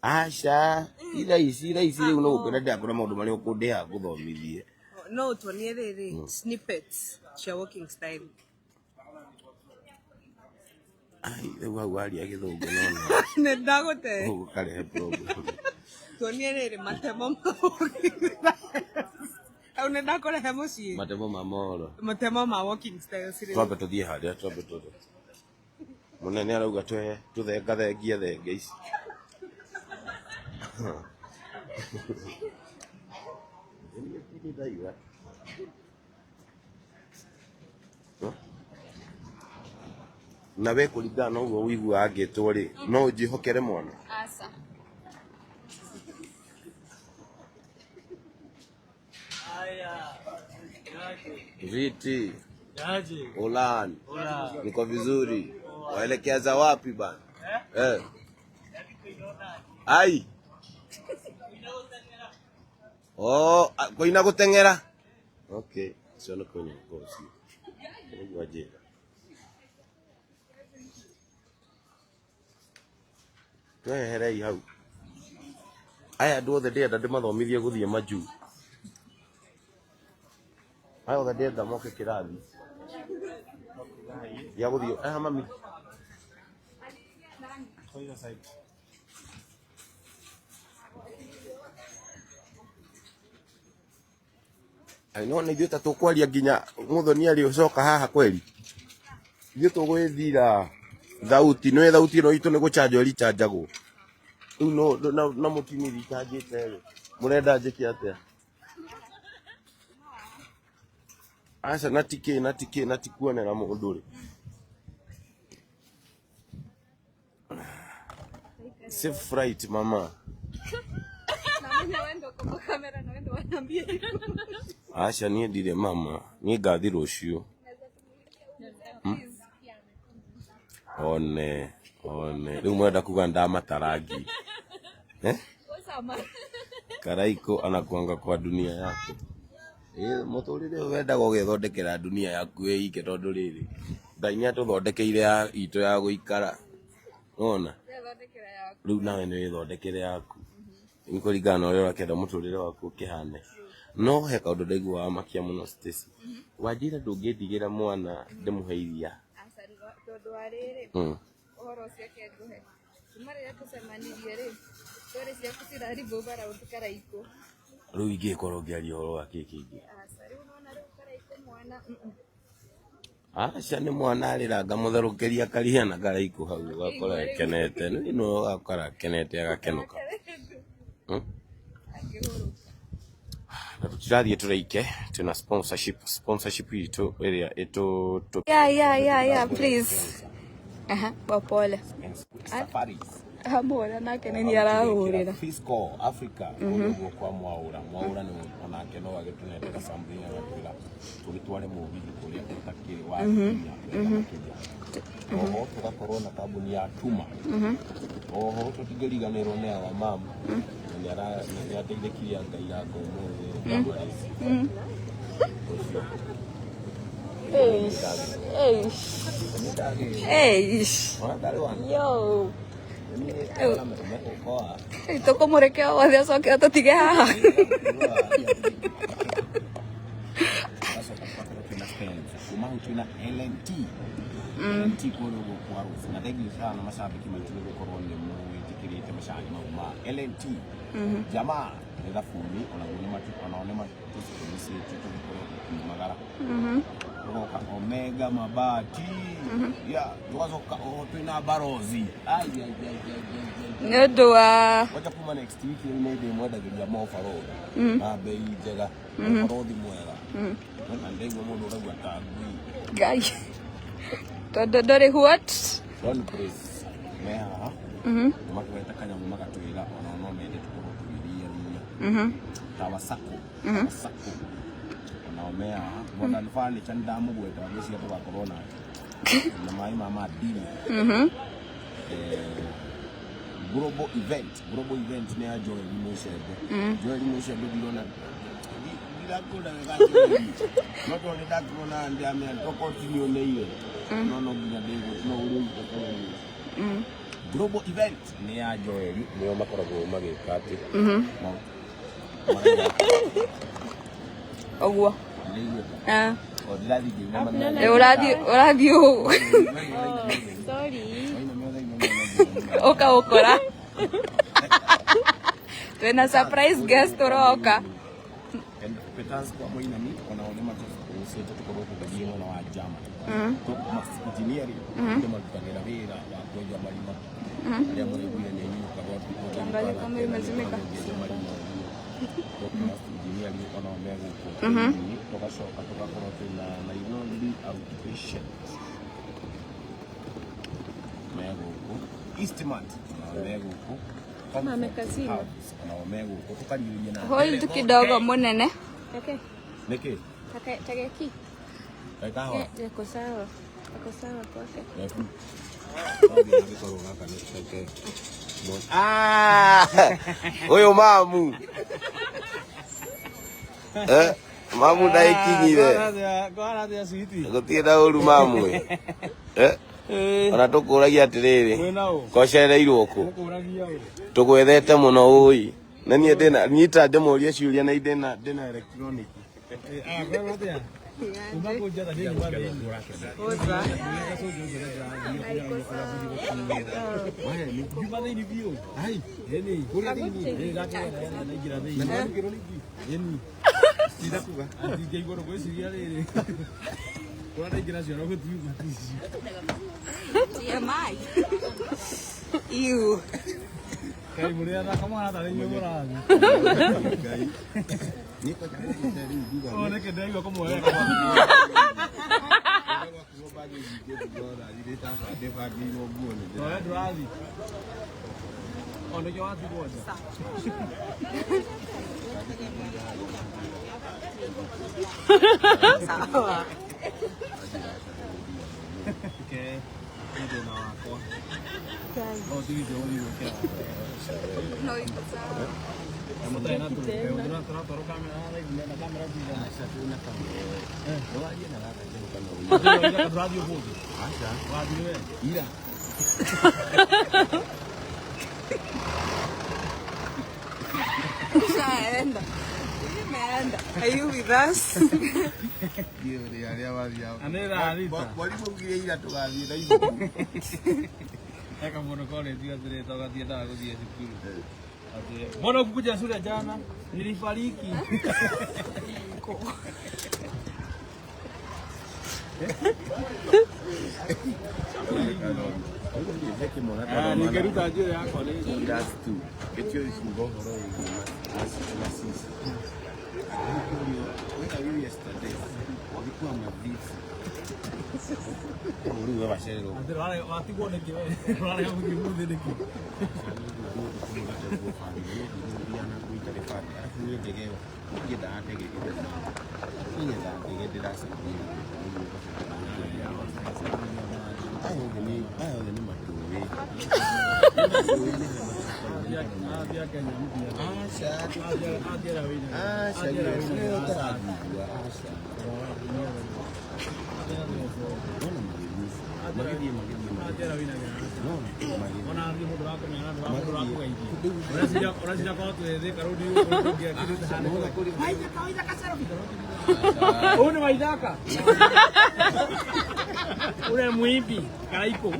Aca, ira ici ira ici rĩu no gũkĩra ndĩrakũra maũndũ marĩa ũkũndĩha ngũthomithie. No ũtuonie rĩrĩ snippets cia walking style. Ai, rĩu hau waria gĩthũngũ no no Nĩ ndagũte. ũkarehe problem. Tuonie rĩrĩ matemo ma walking styles. Au nĩ ndakũrehe mũciĩ. Matemo ma mohoro. Matemo ma walking styles rĩu. Twambe tũthiĩ harĩa twambe tũthiĩ. Mũnene arauga tũthengathengie thenge ici. Na we kũringana na ũguo ũiguaga ngĩtwo rĩ, no ũnjĩhokere mwana? Aca. Viti, Aje. Ulan, Hola. niko vizuri. Waelekeza wapi bana? Eh. Ai. Oh, koina guteng'era. Okay, cio nĩ kwĩna ngoci. Nĩguo njĩra. Tweherei hau. Aya andũ othe ndĩrenda ndĩmathomithie gũthiĩ majuu. Aya othe ndĩrenda moke kĩrathi gĩa gũthiĩ. Aya mami. Kwa hiyo side. Ai no nĩ ithuĩ ta tũkwaria nginya mũthoni arĩ ũcoka haha kweri. Ithuĩ tũgwĩthira thauti nĩ thauti ĩno itũ nĩ gũchanjwo ĩrichanjagwo. Rĩu no na mũtini richanjĩte rĩ. Mũrenda njĩke atĩa? Aca na tikĩ na tikĩ na tikuonera mũndũ rĩ. Safe flight mama. Aca niĩ ndirĩ mama, niĩ ngathi rũciũ. One, one. Rĩu mũrenda kuga ndamatarangi. Eh? Karaiko anakuanga kwa dunia yake. Ĩ mũtũrĩre ũyũ wendaga ũgethondekera dunia yaku ĩ ike tondũ rĩrĩ Ngai nĩ atũthondekeire ya itũ ya gũikara. Nĩwona? Rĩu nawe nĩ wĩthondekere yaku. Nĩ kũringana na ũrĩa ũrakĩenda mũtũrĩre waku ũkĩhane. No he kaũndũ ndaigua wamakia mũno Stacy. Wanjĩra ndũngĩndigĩra mwana ndĩmũhe iria. Aca tondũ wa rĩrĩ ũhoro ũcio ke ngũhe. Kuma rĩrĩa tũcemanirie rĩ, story ciaku ciraribũba round Karaikũ. Rĩu ingĩkorwo ngĩaria ũhoro wa kĩ kĩngĩ. Aca rĩu nona rĩu Karaikũ mwana Aca nĩ mwana arĩra ngamũtherũkĩria karia na Karaikũ hau ũgakora akenete. Nĩ no ũgakora akenete agakenũka. Akĩhurũka. Na tũtirathiĩ tũraike twĩna sponsorship itũ ĩrĩa ĩtũ Yeah, please. Aha, pole. Safaris. Amũra nake nĩ niĩ arahũrĩra. Fiscal Africa kũrĩa ũguo kwa Mwaũra. Mwaũra nĩ onake no agĩtũnetera something agatwĩra tũgĩtware mũgithi kũrĩa ũtakĩrĩ wa kinya wega makĩria. Oho tũgakorwo na kambuni ya Tuma. Oho tũtingĩriganĩrwo nĩ our mum na nĩ ateithĩkire Ngai yake ũmũthĩ. Ũcio. Eish. Yo. Tũkũmũreke o wothe acoke atũtige haha. Kuma hau twina LNT. LNT kũrĩa ũguo kwa Rose. Na thengiũ sana macambĩki maitũ nĩ gũkorwo nĩ mũwĩtĩkĩrĩte macani mau ma LNT. Jamaa nĩ thabuni onaguo nĩ matu onao nĩ matũcitũmicĩtie tũgĩkorwo tũkiumagara. Tũgoka Omega mabati. Ya tũgacoka oho twĩna barozi. Ai ai ai ai ai ai. Nĩ ũndũ wa Wacha kuma next week rĩu nĩ ndĩmwendagĩria mobarothi na bei njega, ũbarothi mwega. Na ndaigua mũndũ ũraigua ta ngui. Ngai. Tondũ ndũrĩ what? One Place me haha nĩ matũhete kanyamũ magatwĩra onao no mende tũkorwo tũgĩthiathia. Tawa Sacco, Tawa Sacco onao me haha. Modern Furniture nĩ ndamũgweta ngwĩciria tũgakorwo nake na maĩ ma madini. Global event, global event nĩ ya Joel Mũcembe. Joel Mũcembe ndirona ndirakũra wega Joel, no tondũ nĩ ndakuona ndĩamenya tũkontinue nĩ iwe no no nginya ndĩgũ no ũrĩa global event nĩ ya Joel, nĩo makoragwo magĩka atĩ Ũguo. ndĩiguĩte Ah. o ndirathiĩ ngĩinama. Rĩu ũrathiĩ ũrathiĩ ũũ. Sorry. Ũka ũkora. Twĩna surprise guest ũroka. And Peters kwa Moinami onao nĩ matũcĩte tũkorwo tũgĩthiĩ mwena wa Germany. Thomas Engineering nĩ marutagĩra wĩra wa kwenja marima arĩa mũraiguire nĩ nyukaga. Angalia kama imezimika. Marima ũguo. Thomas Engineering onao me gũkũ. Tũgacoka tũgakorwo twĩna Nairobi Outpatient me gũkũ, Eastmart onao me gũkũ, Comfort House onao me gũkũ, tũkariũria na Hold kidogo mũnene. Okay. nĩkĩ. Take take Kahora. Yako sawa. Yako sawa kwake. Ũyũ mamu. Eh, mamu ndaikinyire. Kwarathia switi. Gũtirĩ na ũru mamu ĩ. Eh, ona tũkũragia atĩrĩrĩ, Mwĩna ũ? kocereirwo kũ? Mũkũragia ũ? Tũgwethete mũno ũi. Na niĩ ndĩna nyita ndĩmũrie ciũria na ndĩna electronic. Ah, kwarathia. Kuma kũnjetha nĩ nyuma thĩinĩ. Nyuma thĩinĩ biũ. Ai, ĩni, kũrĩa thĩinĩ. Ĩ ndakĩgera ndaingĩra thĩinĩ. Ĩni. Ndirakuga. Ndingĩigua ngwĩciria rĩrĩ. Kũrĩa ndaingĩra cioro gũtiuma ticio. TMI. Ew. Kaĩ mũrĩ athaka mũhana tarĩ inyuĩ mũrathiĩ. Niĩ kwanja ngũkĩte rĩu ngiuga O nĩkĩ ndĩraigua kũmwega. Nowe ndũrathiĩ. O nĩkĩo watigwo nja. Sawa. Ke, nĩ thĩna wakwa. No tigithio gũthiĩ gwĩkĩra. No iko sawa. Na mũtarĩ na tũratwarwo kamera na kamera kuigana. Ndũrathiĩ ũmũthĩ? Wathiĩ we? Ira. Ushaenda. Imeenda. Are you with us? Na nĩ thaa thita. Mwarimũ augire ira tũgathiĩ na ibuku. Eka mũndũ college atĩrĩ togathiĩ ndaga gũthiĩ cukuru. Atĩ mbona ukukuja shule jana? Nilifariki. Ah, ningĩruta njuĩrĩ yakwa nĩ Class 2. Gĩtio ciugo ũhoro wĩgiĩ masisi. Where are you yesterday? Walikuwa mavipi? Rĩu we wacererwo. Atĩ watigwo nĩkĩ we? Ũrarega gũthiĩ ũmũthĩ nĩkĩ? Aya othe nĩ matũĩ. Ule mwimbi Karaiko.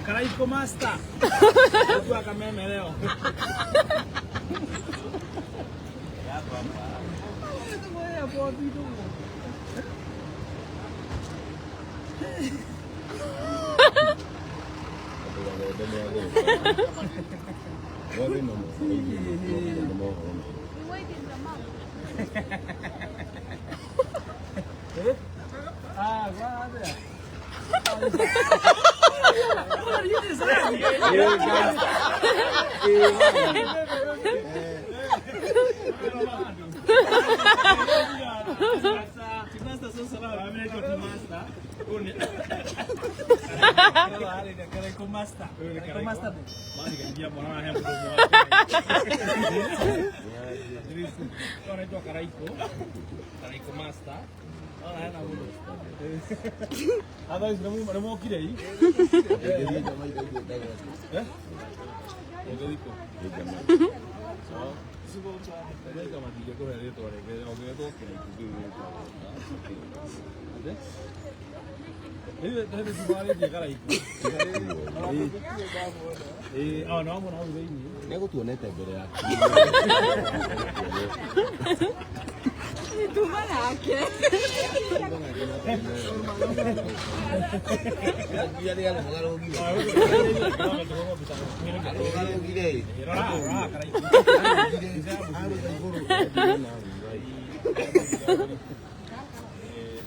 Karaiko master. Kameme leo. Nĩegũtuonete mbere yaku. Tuma nake.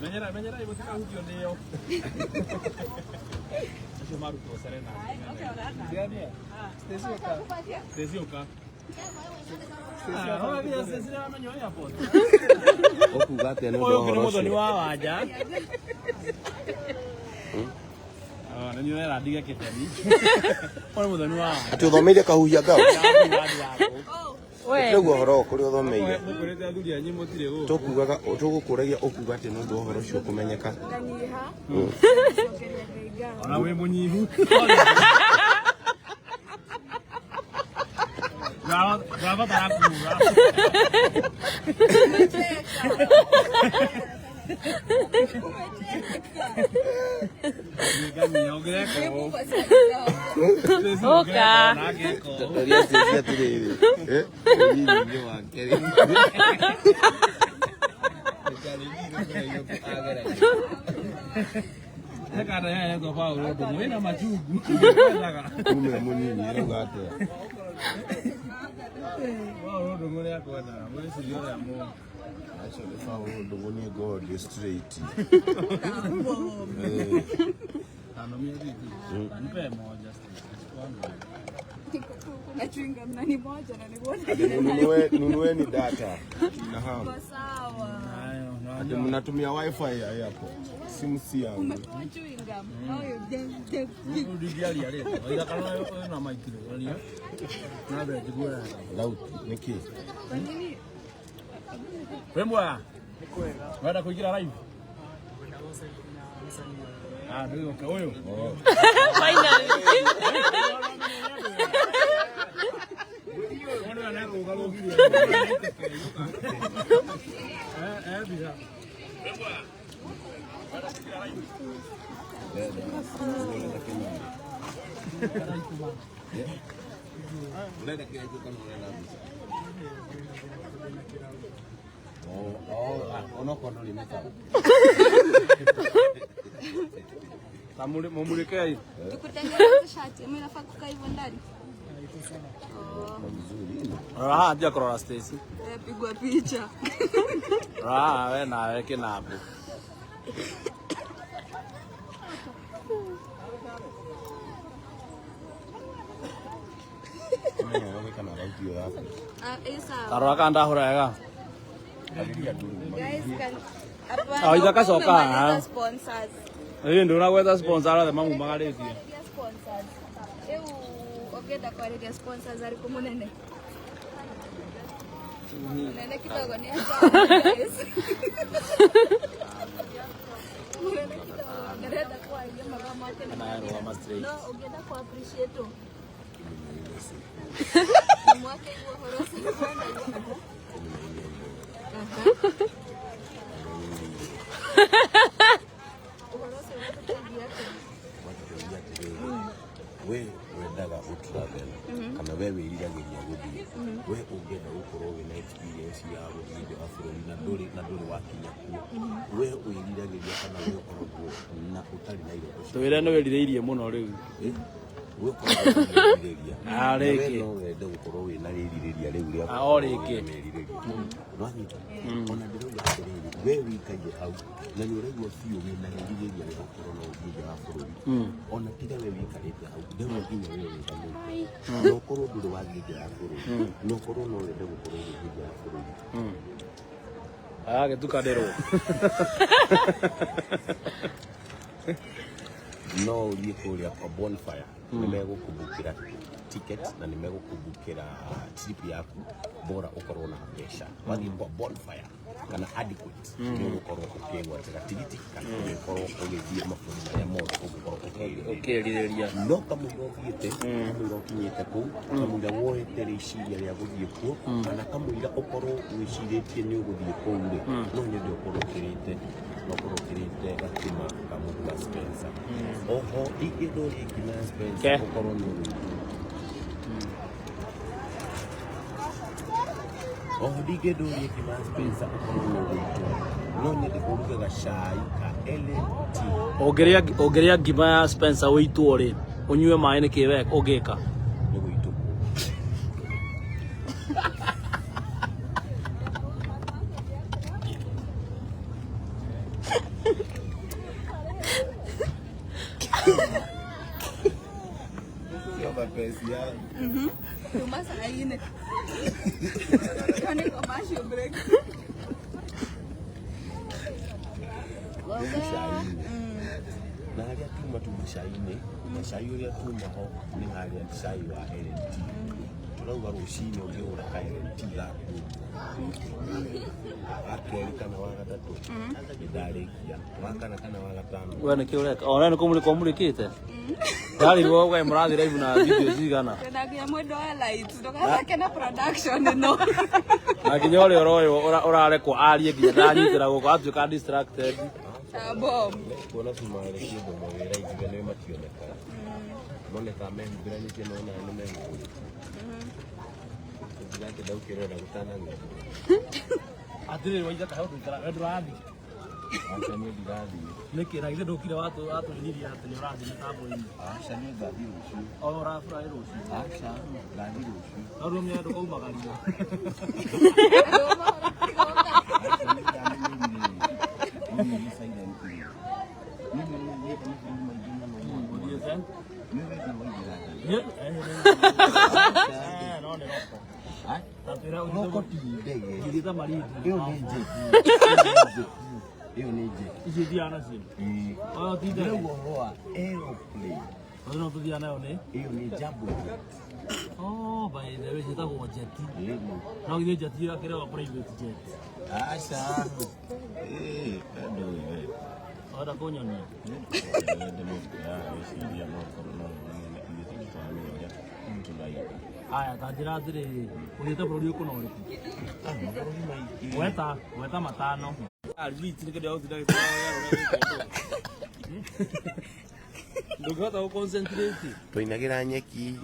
Menyera ibutikahutio nĩyo. Acio marutwo Serena. Stacy ũka. Ũkuga atĩa nĩ ũndũ Ũyũ wa ũngĩ nĩ ũhoro mũthoni ũcio? wa wanja. Nĩ ũrera ndige kĩbeni. Ũyũ nĩ mũthoni wa wanja. Atĩ ũthomeire kahuhia ngao? Ũguo ũhoro kũrĩa ũthomeire. Mũkwĩrĩte athuri anyu mũtirĩ gũkũ. Tũkugaga tũgũkũragia ũkuga atĩ nĩ ũndũ wa ũhoro ũcio kũmenyeka. Ndanyiha. Cokeria Ngai ngatho. Ona wĩ mũnyihu. Ndũrabatara kuga. Ũka. Taria Stacy atĩrĩrĩ, ũnyinyi wake rĩ. Ume mũnyinyi arauga atĩa? Acio nĩ Paul Ndũng'ũ niĩ ngorwo ndĩ straight. Kuna chewing gum na ni moja na nikuona Nunueni data. Na hamu. iko sawa. Ati mnatumia wifi ya hapo. Simu si yangu. Umekuwa chewing gum. Oh, you Ndingĩaria rĩ waitha kana wĩna maikiro aria na mbere njigue wega. Thauti nĩkĩ? Kwa nini? Wĩ mwega? Wenda kũingĩra live? Ah, ndũgĩũke ũyũ. Finally. Mũndũ ũyũ nĩekũgarũrũkia. Eh, eh, mbica. Ũrenda kĩraikũ kana ũrenda mbica? Oh, oh, ah, onokorwo ndũrĩ na sawa. Ta mumurikei. Tukutengeneze shati ama inafaa kukaa hivyo ndani? Rora haha ambia kũrora Stacy. Eh, pigwa picha. Rora haha we nawe kĩnambũ. Menya kana thauti ĩyo yaku. Ah, eh, sawa. Ta rora kana ndahũra wega. Arĩria andũ rĩu. Guys, can hapana, Ah, itakacoka, umemaliza ah. sponsors. Ĩĩ ndũnagweta sponsor othe mamumagarĩtie. Kwarĩria sponsors. Rĩu ũngĩenda kwarĩria sponsors arĩkũ mũnene? Mũnene kidogo nĩ guys. Mũnene kidogo ndarenda kwaria mathaa make nĩ mathira. No ũngĩenda ku appreciate ũ? Mwake igua ũhoro ũcio kwenda igua. Ũhoro ũcio ũratũteithia atĩa? Matũteithia atĩrĩrĩ, we wendaga gũ travel kana we wĩriragĩria gũthiĩ, we ũngĩenda gũkorwo wĩna experience ya gũthiĩ nja wa bũrũri na ndũrĩ wakinya kuo, we wĩriragĩria kana we ũkoragwo na ũtarĩ na iroto cia Twĩre nĩ wĩrirĩirie mũno rĩu. Eh? We ũkoragwo na merirĩria. Ah, Na we rĩngĩ. no wende gũkorwo wĩna rĩrirĩria rĩu rĩa Ah, o rĩngĩ. gũkorwo wĩna merirĩria. Nĩwanyita? Ona ndĩrauga atĩrĩrĩ, we wĩikaire hau na nĩ ũraigua biũ wĩna rĩrirĩria rĩa gũkorwo no ũthiĩ nja wa bũrũri, ona tiga we wĩikarĩte hau, ndĩrauga nginya we wĩikarĩte na ũkorwo ndũrĩ wathiĩ nja ya bũrũri, na ũkorwo no wende gũkorwo ũgĩthiĩ nja ya bũrũri. Agagĩtukanĩrwo. No ũthiĩ kũrĩa kwa Bonfire, nĩ megũkũbukĩra ticket na nĩ megũkũbukĩra trip yaku, bora ũkorwo na mbeca. Wathiĩ kwa Bonfire kana Adequate, nĩ ũgũkorwo ũkĩgwatĩra tigiti kana ũgĩkorwo ũgĩthiĩ mabũrũri marĩa mothe ũngĩkorwo ũkĩrirĩria. Ũkĩrirĩria. No kamũira ũthiĩte, kamũira ũkinyĩte kũu, kamũira woete rĩciria rĩa gũthiĩ kuo, kana kamũira ũkorwo wĩcirĩtie nĩ ũgũthiĩ kũu rĩ, no nyende ũkorwo ũkĩrĩte, no ũkorwo ũkĩrĩte gakima ka mũtu wa Spencer. Oho ingĩenda ũrĩe ngima ya Spencer Ke. ũkorwo nĩ ũgũitwo. Oho ndingĩenda ũrĩe ngima ya Spencer ũkorwo nĩ ũgũitwo. No nyende ũruge gacai ka LT. Ũngĩrĩa ngima ya Spencer ũitwo rĩ, ũnyue maĩ nĩkĩ we ũngĩka? Nĩ gũitũkwo. Sio mapesi yangu. Tuma saa nne. Kwani commercial break. Cai-inĩ na harĩa tuma cai-inĩ, na cai ũrĩa tuma ho nĩ harĩa cai wa LT. Tũrauga rũcinĩ ũngĩgũra ka LT gaku wa kerĩ kana wa gatatũ, nĩ ndarĩkia wa kana kana wa gatano. We nĩkĩ ũreka? Ona nĩ kũmũrĩka ũmũrĩkĩte? Ndarirwo we mũrathiĩ live na video cigana? Tunagia mwendo wa lights ndũgathake na production ĩno. Na nginya ũrĩa ũroywo ũrarekwo arie nginya ndanyitĩra gũkũ atuĩka distracted. Ta bomb. Kuona cumarĩ kĩndũ mawĩra ithuĩ nĩ mationekaga, monekaga mehumbĩranĩtie, no nawe nĩ mehumbĩrĩtie. Ũngiuga atĩ ndaukĩrora gũtanagĩa. Atĩrĩrĩ waithaka he ũndũ ikara we ndũrathiĩ. Aca, niĩ ndirathiĩ. Nĩkĩ na githĩ ndũkire watũinirie atĩ nĩ ũrathiĩ mĩtambo-inĩ? Aca, niĩ ngathiĩ rũciũ. O ũraburaĩ rũciũ. Aca, ngathiĩ rũciũ. Tondũ menya ndũkaumagario. Aca, niĩ ndamenyerire niĩ nĩ silent. Niĩ nĩ thiĩte mabũrũri maingĩ mũno. Ũthiĩte? Nĩ wendie waingĩra. Eh, no nĩ roko. Ta twĩra Roko ti ndege. Ũthiĩte Malindi. Ĩyo nĩ njeti. Ĩyo nĩ jet. Icio ithiaga nacio. Ĩĩ. Oyo ti ndege. Ndĩrauga ũhoro wa aeroplane. Oyo no tũthiaga nayo nĩ? Ĩyo nĩ jumbo jet. Oh, by the way, ciĩtagwo jeti. Ĩĩ. No githĩ jeti ĩgakĩrĩwa private jet. Aca. Ĩĩ, andũ we. Wenda kũnyonia? Ndĩmwĩciria no korwo no ithuĩ tũtitũramenya ũrĩa tũraiga. Aya, ta njĩra atĩrĩrĩ, ũthiĩte bũrũri ũrĩkũ na ũrĩkũ? Mabũrũri maingĩ. Gweta, gweta matano. Ndũngĩhota gũ concentrate. Twainagĩra nyeki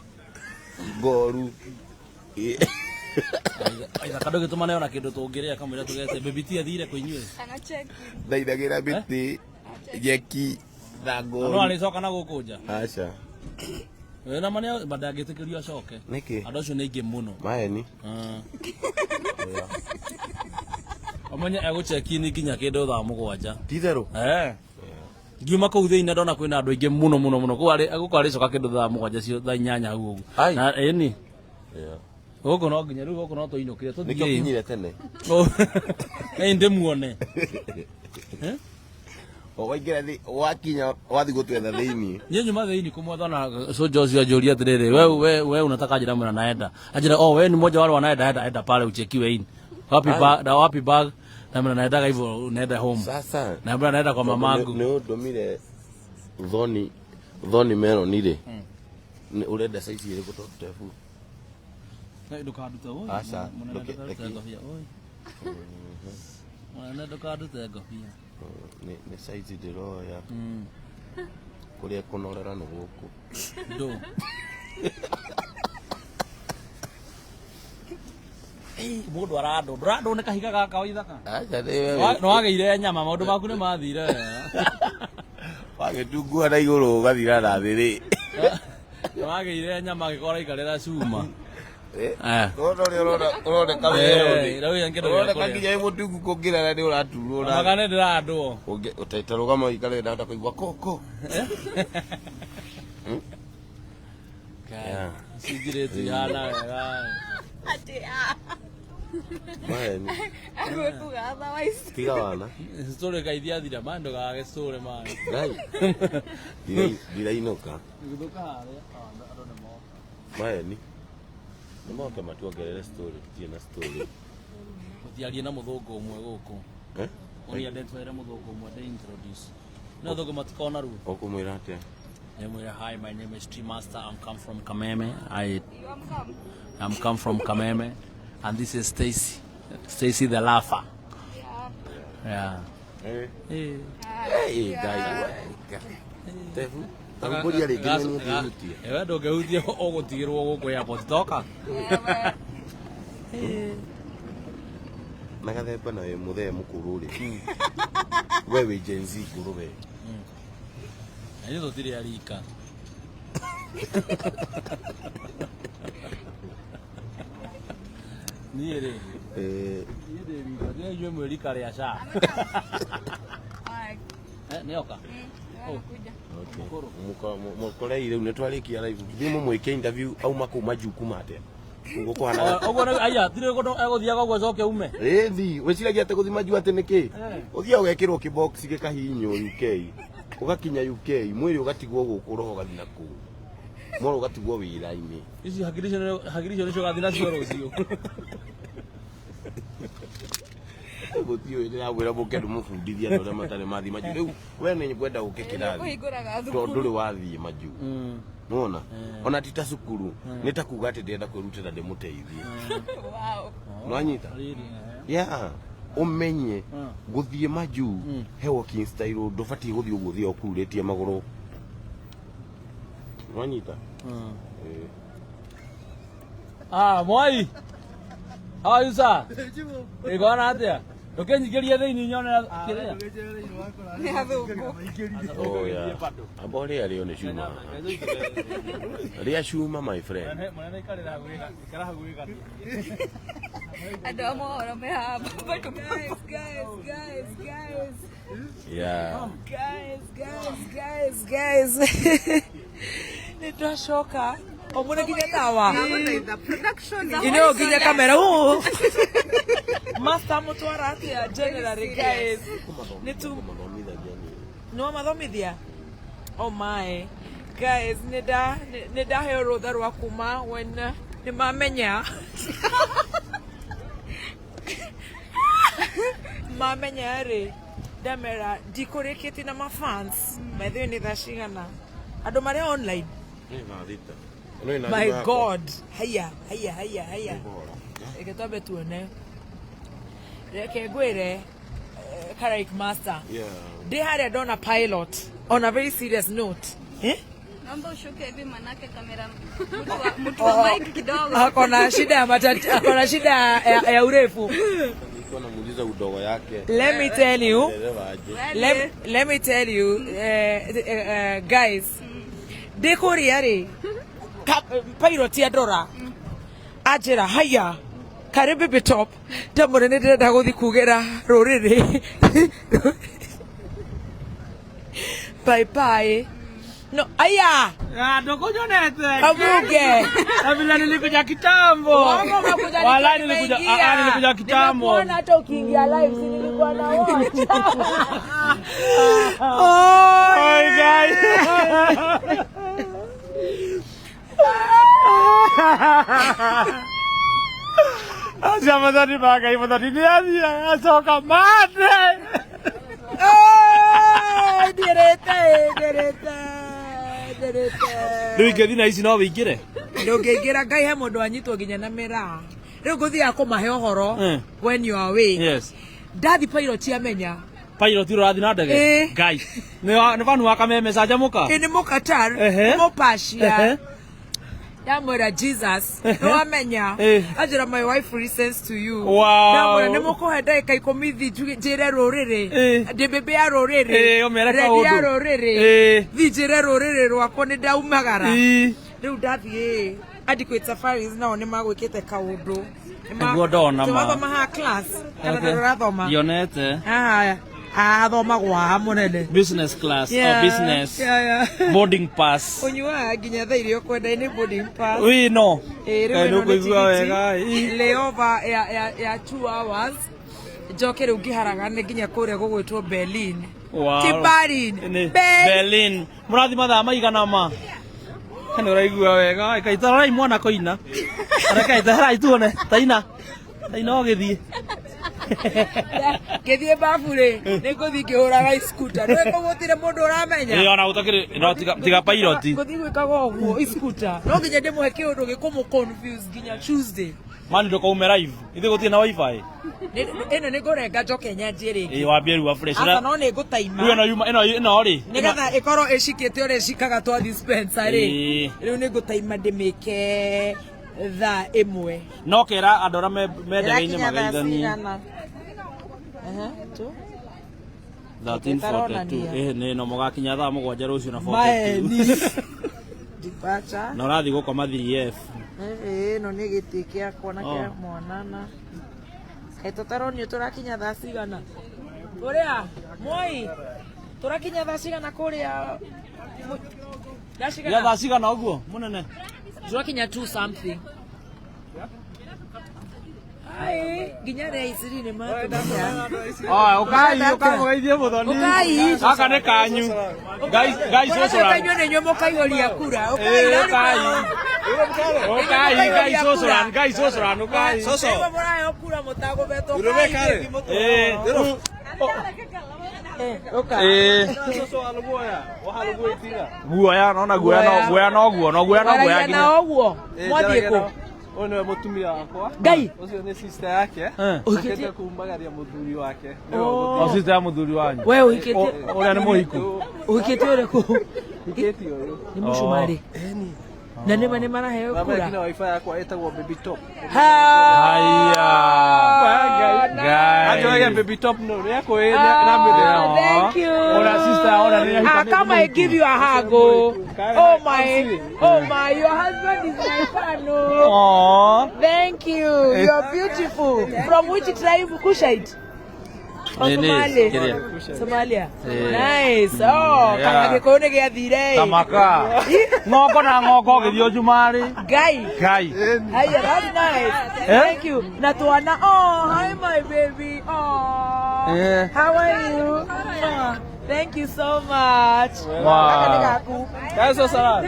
ngoru. Ithaka ndũgĩtũmane ona kĩndũ tũngĩrĩa kamũira tũgete. Baby T athire kũ inyuĩ? Ana check in. Ndainagĩra mĩtĩ nyeki na No ngoru. arĩcoka na gũkũ nja. Aca. We na mane ndangĩtĩkĩrio acoke. Nĩkĩ? Andũ acio nĩ aingĩ mũno. Maeni. Ah. Ũmenye egũcheck-in nginya kĩndũ thaa 7. Ti itherũ. Eh. Ngiuma kũu thĩinĩ ndona kwĩna andũ aingĩ mũno mũno mũno. Kũu arĩ gũkũ arĩcoka kĩndũ thaa 7 cio thaa 8 hau ũguo. Ai. Na ĩni. Yeah. Gũkũ no nginya rĩu gũkũ no tũinũkire Nĩkĩo tũthiĩ. kinyire tene. Ĩ ndĩmuone. Waingĩra thĩ wakinya wathiĩ gũtwetha thĩinĩ. Niĩ nyuma thĩinĩ kũmwetha na soja ũcio anjũria atĩrĩrĩ, we unataka aje? Ndamwĩra naenda. Anjĩra, oh, we ni mmoja wale wanaenda, enda enda pale uchekiwe in. Wapi bag, na wapi bag? Ndamwĩra naendaga hivyo, naenda home. Sasa Ndamwĩra naenda kwa mamangu. Nĩ ũndũmire thoni thoni meroni rĩ. Nĩ ũrenda size ĩrĩkũ tondũ tebu? Ndũkandute oi. Aca, Mũnene ndũkandute ngobia oi. Mũnene ndũkandute ngobia. Nĩ size ndĩroya. Kũrĩa kũnorera nĩ gũkũ. Ndũ. Mũndũ arandũ. Ndũrandũ nĩ kahiga gaka waithaka. Aca nĩ Nĩ wagĩire nyama, maũndũ maku nĩ mathire wega. Wagĩtungua na igũrũ ũgathira na thĩ rĩ. Nĩ wagĩire nyama agĩkorwo araikarĩra cuma. Eh. Ũrona ũrĩa ũroneka werũ-inĩ. Rĩu ĩ kĩndũ gĩa Ũroneka kũrĩa. nginya wĩ mũtungu kũngĩrara nĩ ũraturwo na Maka nĩ ndĩrandwo. Ũngĩ rũgama ũikare ndahota kũigua koko. Yeah. Cingirĩtu ihana wega. Ati ah. Maeni. Agwĩkuga otherwise. Tiga wana. Story kaithia thira man ndũgage story man. Ngai. Ndirainũka. Gũthũka harĩa andũ nĩ moka. Maeni. Nĩ moke matuongerere story tutirĩ na story. Gũtiarie na mũthũngũ ũmwe gũkũ. Eh? Ũrĩa ndetwere mũthũngũ ũmwe ndĩ introduce. No thũngũ matikona ruo. Ũkũmwĩra atĩa? Nyamwĩra, hi, my name is Tree Master. I'm come from Kameme. You am come. I'm come from Kameme, and this is Stacy. Stacy the laugher. Yeah. Yeah. Eh. Eh. Hey, Ngai. Tebu. Tambũria rĩngĩ nĩ niĩ ngĩhutia. Ewe ndũngĩhutia ũgũtigĩrwo gũkũ airport toka. Na gathemba na wĩ mũthee mũkũrũ rĩ. We wĩ Gen Z ngũrũ we. Na ithuĩ tũtirĩ arika. Niĩ rĩ, Eh, niĩ ndĩ rika, niĩ inyuĩ mwĩ rika rĩa SHA. Haya. Nĩ oka? Anakuja. okay. Mũkorei rĩu nĩ twarĩkia live. Thiĩ mũmwĩke interview auma kũu majuu kuma atĩa. Ũguo kũhanaga. Ũguo nĩ aya, tirĩ kũndũ egũthiaga ũguo acoke ume. Ĩthi, wĩciragia atĩ gũthiĩ majuu atĩ nĩkĩ? Ũthiaga ũgekĩrwo kĩbox gĩkahihinywo UK. Ũgakinya UK, mwĩrĩ ũgatigwo gũkũ roho ũgathiĩ na kũu. Mwĩrĩ ũgatigwo wĩra-inĩ. Ici hakiri icio nĩcio ũgathiĩ nacio rũciũ. Gũtiũĩ ndĩramwĩra mũke ndĩmũbundithie andũ arĩa matarĩ mathiĩ majuu. Rĩu we nĩ ngwenda ũke kĩrathi. Kũhingũraga Tondũ thukuru. ndũrĩ wathiĩ majuu. Nĩwona? Ona ti ta cukuru, nĩ ta kuga atĩ ndĩrenda kwĩrutĩra ndĩmũteithie. Wow. Nĩwanyita? Yeah. Ũmenye gũthiĩ majuu he walking style ndũbatiĩ gũthiĩ ũguo ũthiĩ ũkururĩtie magũrũ. Nĩwanyita? Ĩĩ. Ah, Mwai. How are you, sir? Ĩkona atĩa? Ndũkĩnyingĩrie thĩinĩ nyone kĩrĩa. Nĩ athũngũ. Oh, yeah. Amba ũrĩa rĩo nĩ cuma. Rĩa cuma my friend. Mũnene ikarĩra hakuhĩ gania. Andũ a mohoro me haha. Guys, guys, guys, guys. Yeah. Guys, guys, guys, guys. Nĩ twacoka. O mũndũ nginya tawa. Ndagũthaitha production Ino nginya kamera. Ũ. Master mutwara atia generally guys. Nĩ tu no mathomithia. Oh my. Guys, nĩ ndaheo rũtha rwa kuma when nĩ mamenya. Mamenya rĩ ndamera ndikũrĩkĩtie na mafans. Maitho nĩ thaa cigana? Andũ marĩa online. Nĩ thaa thita. Ĩno ĩna My thimũ yakwa. God. Haya, haya, haya, haya. Reke twambe tuone. Reke ngwĩre Karaik Master. Yeah. Ndĩ harĩa ndona pilot on a very serious note. Eh? Naomba ushuke hivi manake kamera mtu wa mic kidogo. Akona shida ya matati, akona shida ya urefu. Nilikuwa namuuliza udogo yake. Let me tell you. Elewa aje. Let me tell you guys. Ndĩ kũrĩa rĩ pilot ya ndora anjĩra haya karĩ baby top ndamwĩra nĩ ndĩrenda gũthiĩ kugĩra rũrĩrĩ bye bye no aya Ndokunyonete. kamuge Na vile nilikuja kitambo. Wako umekuja Walai nikiwa nilikuja nimeingia. nilikuja kitambo. Nimekuona hata ukiingia live si nilikuwa na watch. Oh, Hi guys. Acia mathani magai mathani nĩ athiaga acoka mate. Oh, ndirete, ndirete, ndirete. Rĩu ingĩthiĩ na ici no wĩingĩre? Ndũngĩingĩra Ngai he mũndũ anyitwo nginya na mĩraa. Rĩu ngũthiaga kũmahe ũhoro Eh. when you are away. Yes. Ndathi pilot amenya. Pilot ũrathiĩ na ndege? Eh. Ngai. Nĩ vanu wa kameme canjamũka? Ĩ nĩ mũkatar, Ehe. nĩ mũpacia. Ehe. Ndamwĩra Jesus, Ehe. nĩwamenya. Eh. Anjĩra my wife listens to you. Wow. Ndamwĩra nĩ mũkũhe ndagĩka ikũmi thi njĩre rũrĩrĩ. Eh. Ndĩ mbĩmbĩ ya rũrĩrĩ. Eh, ũmere Rendi ya kaũndũ. rũrĩrĩ. Eh. Thi njĩre rũrĩrĩ rwakwa nĩ ndaumagara. Ii. Rĩu ndathiĩ Adequate Safaris nao nĩ magwĩkĩte kaũndũ. Nĩguo ndona ma. Wathoma haha class kana Okay. ndũrathoma? Ndionete. Haha hathomagwo haha mũnene. Business class or business Yeah, yeah. boarding pass. Ũnyuaga nginya thaa iria ũkwenda nĩ boarding pass. Ui no. Ĩĩ, rĩu Kaĩ ĩno nĩ nĩũkũigua tigiti. wega, ĩ. Layover ya 2 hours njoke rĩu ngĩharagane nginya kũrĩa gũgwĩtwo Berlin. Wow. Ti Berlin. Nĩ Berlin. Berlin. Mũrathi mathaa maigana ma? Nĩ ũraigua wega. Kaitarai mwana koina. Reke tuone. Taina. Taina ũgĩthiĩ. Ngĩthiĩ babu rĩ nĩ ngũthiĩ ngĩhũraga scooter. Nĩũĩ kũu gũtirĩ mũndũ ũramenya. Ĩ ona gũtakĩrĩ no tiga pilot. Ngũthiĩ gwĩkaga ũguo scooter. No nginya ndĩmũhe kĩũndũ gĩkũmũ confuse nginya Tuesday. Mani ndũkaume live. Ithuĩ gũtirĩ na wifi. Ĩno nĩ ngũrenga njoke nyanjie rĩngĩ. Ĩ wambie rĩu afresh. Aca no nĩ ngũtaima. Rĩu ĩno yuma ĩno rĩ. Nĩgetha ĩkorwo ĩcikĩte ũrĩa ĩcikaga twa dispenser rĩ. Ĩĩ. Rĩu nĩ ngũtaima ndĩmĩke thaa ĩmwe. No kera andũ arĩa me ndege-inĩ Ĩrakinya thaa magaithanie. cigana? Ehe, tu. 13:42. Ĩtaronania. Ĩ nĩ no mũgakinya thaa mũgwanja rũciũ na 42. Maeni. Departure. Na ũrathiĩ gũkoma 3F. Ĩno nĩ gĩtĩ gĩakwa na kĩa Oh. mwana na kaĩ tũtaronio tũrakinya thaa cigana kũrĩa Moi tũrakinya thaa cigana kũrĩa thaa Ya cigana thaa cigana ũguo mũnene? tũrakinya 2 something. Ai, nginya arĩa iciri nĩ matũkinya. Oe, ũkai ũkamũgeithie mũthoni. Ũkai. Gaka nĩ kanyu. Ngai ngai cũcũra. Inyuĩ nĩ inyuĩ mũkaihũria kura. Ũkai, Ĩĩ, nani ũkai. Ũkai ngai cũcũra, ngai cũcũra ũkai. Nĩguo mũraheo kura mũtagũbetwo. Urebe kare. Ĩĩ. Ũkai. Ĩĩ. Guoya nona guoya no guoya no guo no guoya no guoya Waragia nginya. nao ũguo mwathiĩ kũ Ũyũ nĩwe mũtumia wakwa. Ngai. Ũcio nĩ sister yake. Eh. Ũkĩte kumagaria mũthuri wake. O sister ya mũthuri wanyu. We ũhikĩtie Ũrĩa nĩ mũhiku. ũhikĩtie ũrĩkũ Hikĩtie ũyũ. nĩ mũcumarĩ na nĩma nĩ maraheo Mama kura nginya wifi yakwa ĩtagwo baby top. Haya. Ngai. Anjoyaga baby top no nĩekũĩ na mĩthemba. Thank you. Ora sister, ora nĩ Ah, come I give you a hug. Oh, oh my, oh my, your husband is my fan. Oh. Aw. Thank you. You are beautiful. From which tribe? Kushite. Oh, Nini, Somalia. kĩrĩa. Somalia. Eh. Nice. Oh, Yeah. kana gĩkũyũ nĩ gĩathire. Tamaka. Ng'ongo na ng'ongo ũgĩthiĩ ũcumarĩ. Ngai. Ngai. Haya, that's nice. Eh? Thank you. Na tuana. Oh, hi my baby. Oh. Eh. How are you? Mwah. Thank you so much. Wow. Gaka nĩ gaku. Kaeso salad.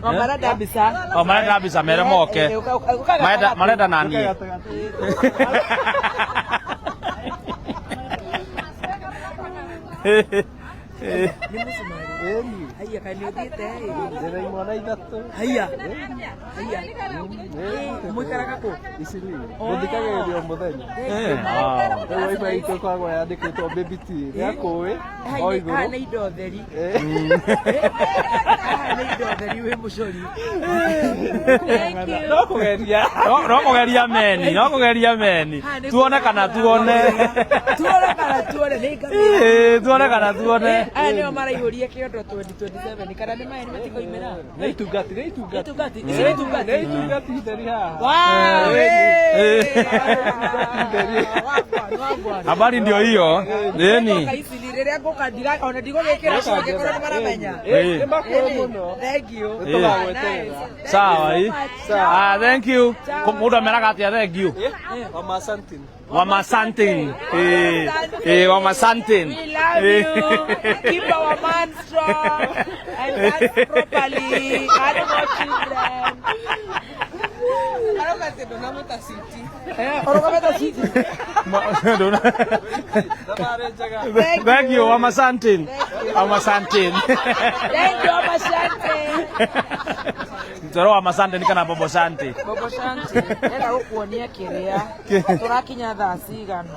O marenda mbica. O marenda mbica mere moke. Eh, ũka Marenda gatagatĩ. marenda naniĩ. Nĩ mũcumarĩ. Haya, kaĩ nĩ ũthiĩte ĩ? Ndĩna imwana ithatũ. Haya. Haya. Mũikaraga kũ? Icili. Gũthikagĩrĩrio mũthenya. Eh, wow. Rĩu waimba itũ ĩkoragwo yandĩkĩtwo baby T. Nĩ akũĩ Haha o nĩ igũrũ. indo theri. Eh. Haha nĩ indo theri wĩ mũcori. Thank you. No kũgeria. No kũgeria meni, no kũgeria meni. Haha nĩ Tuone kana tuone. Tuone kana tuone nĩ ngamĩra. Eh, tuone kana tuone. Aya nĩo maraihũria kĩondo 2027 kana nĩ maya nĩ matikoimĩra. Nĩ itungati, nĩ itungati. Itungati, ici nĩ itungati. Nĩ itungati theri haha. Wow, Eh. eh. Wagwan, wagwan. Habari ndio hiyo. Nĩngoka Nini? ici rĩrĩa ngũka ona ndigũgĩkĩra angĩkorwo nĩ maramenya. Eh. Nĩ makũĩ mũno. Thank you. Nĩ tũgagweterera. Sawa hii. Ah, thank you. Mũndũ ameraga atĩa thank you? Wamasantin. Wamasantin. Eh, eh, wamasantin. We love you. Keep our man strong and dance properly. I don't want children. Arauga atĩ ndũnamũta citi. Ũrũgamĩte citi. Thabarĩ njega. Thank Thank you, wamasantin. Wamasantin. Thank you, Mama Shante. Toro wamasantin kana bobo sante. Bobo Shante, ndĩrenda gũkuonia kĩrĩa tũrakinya thaa cigana.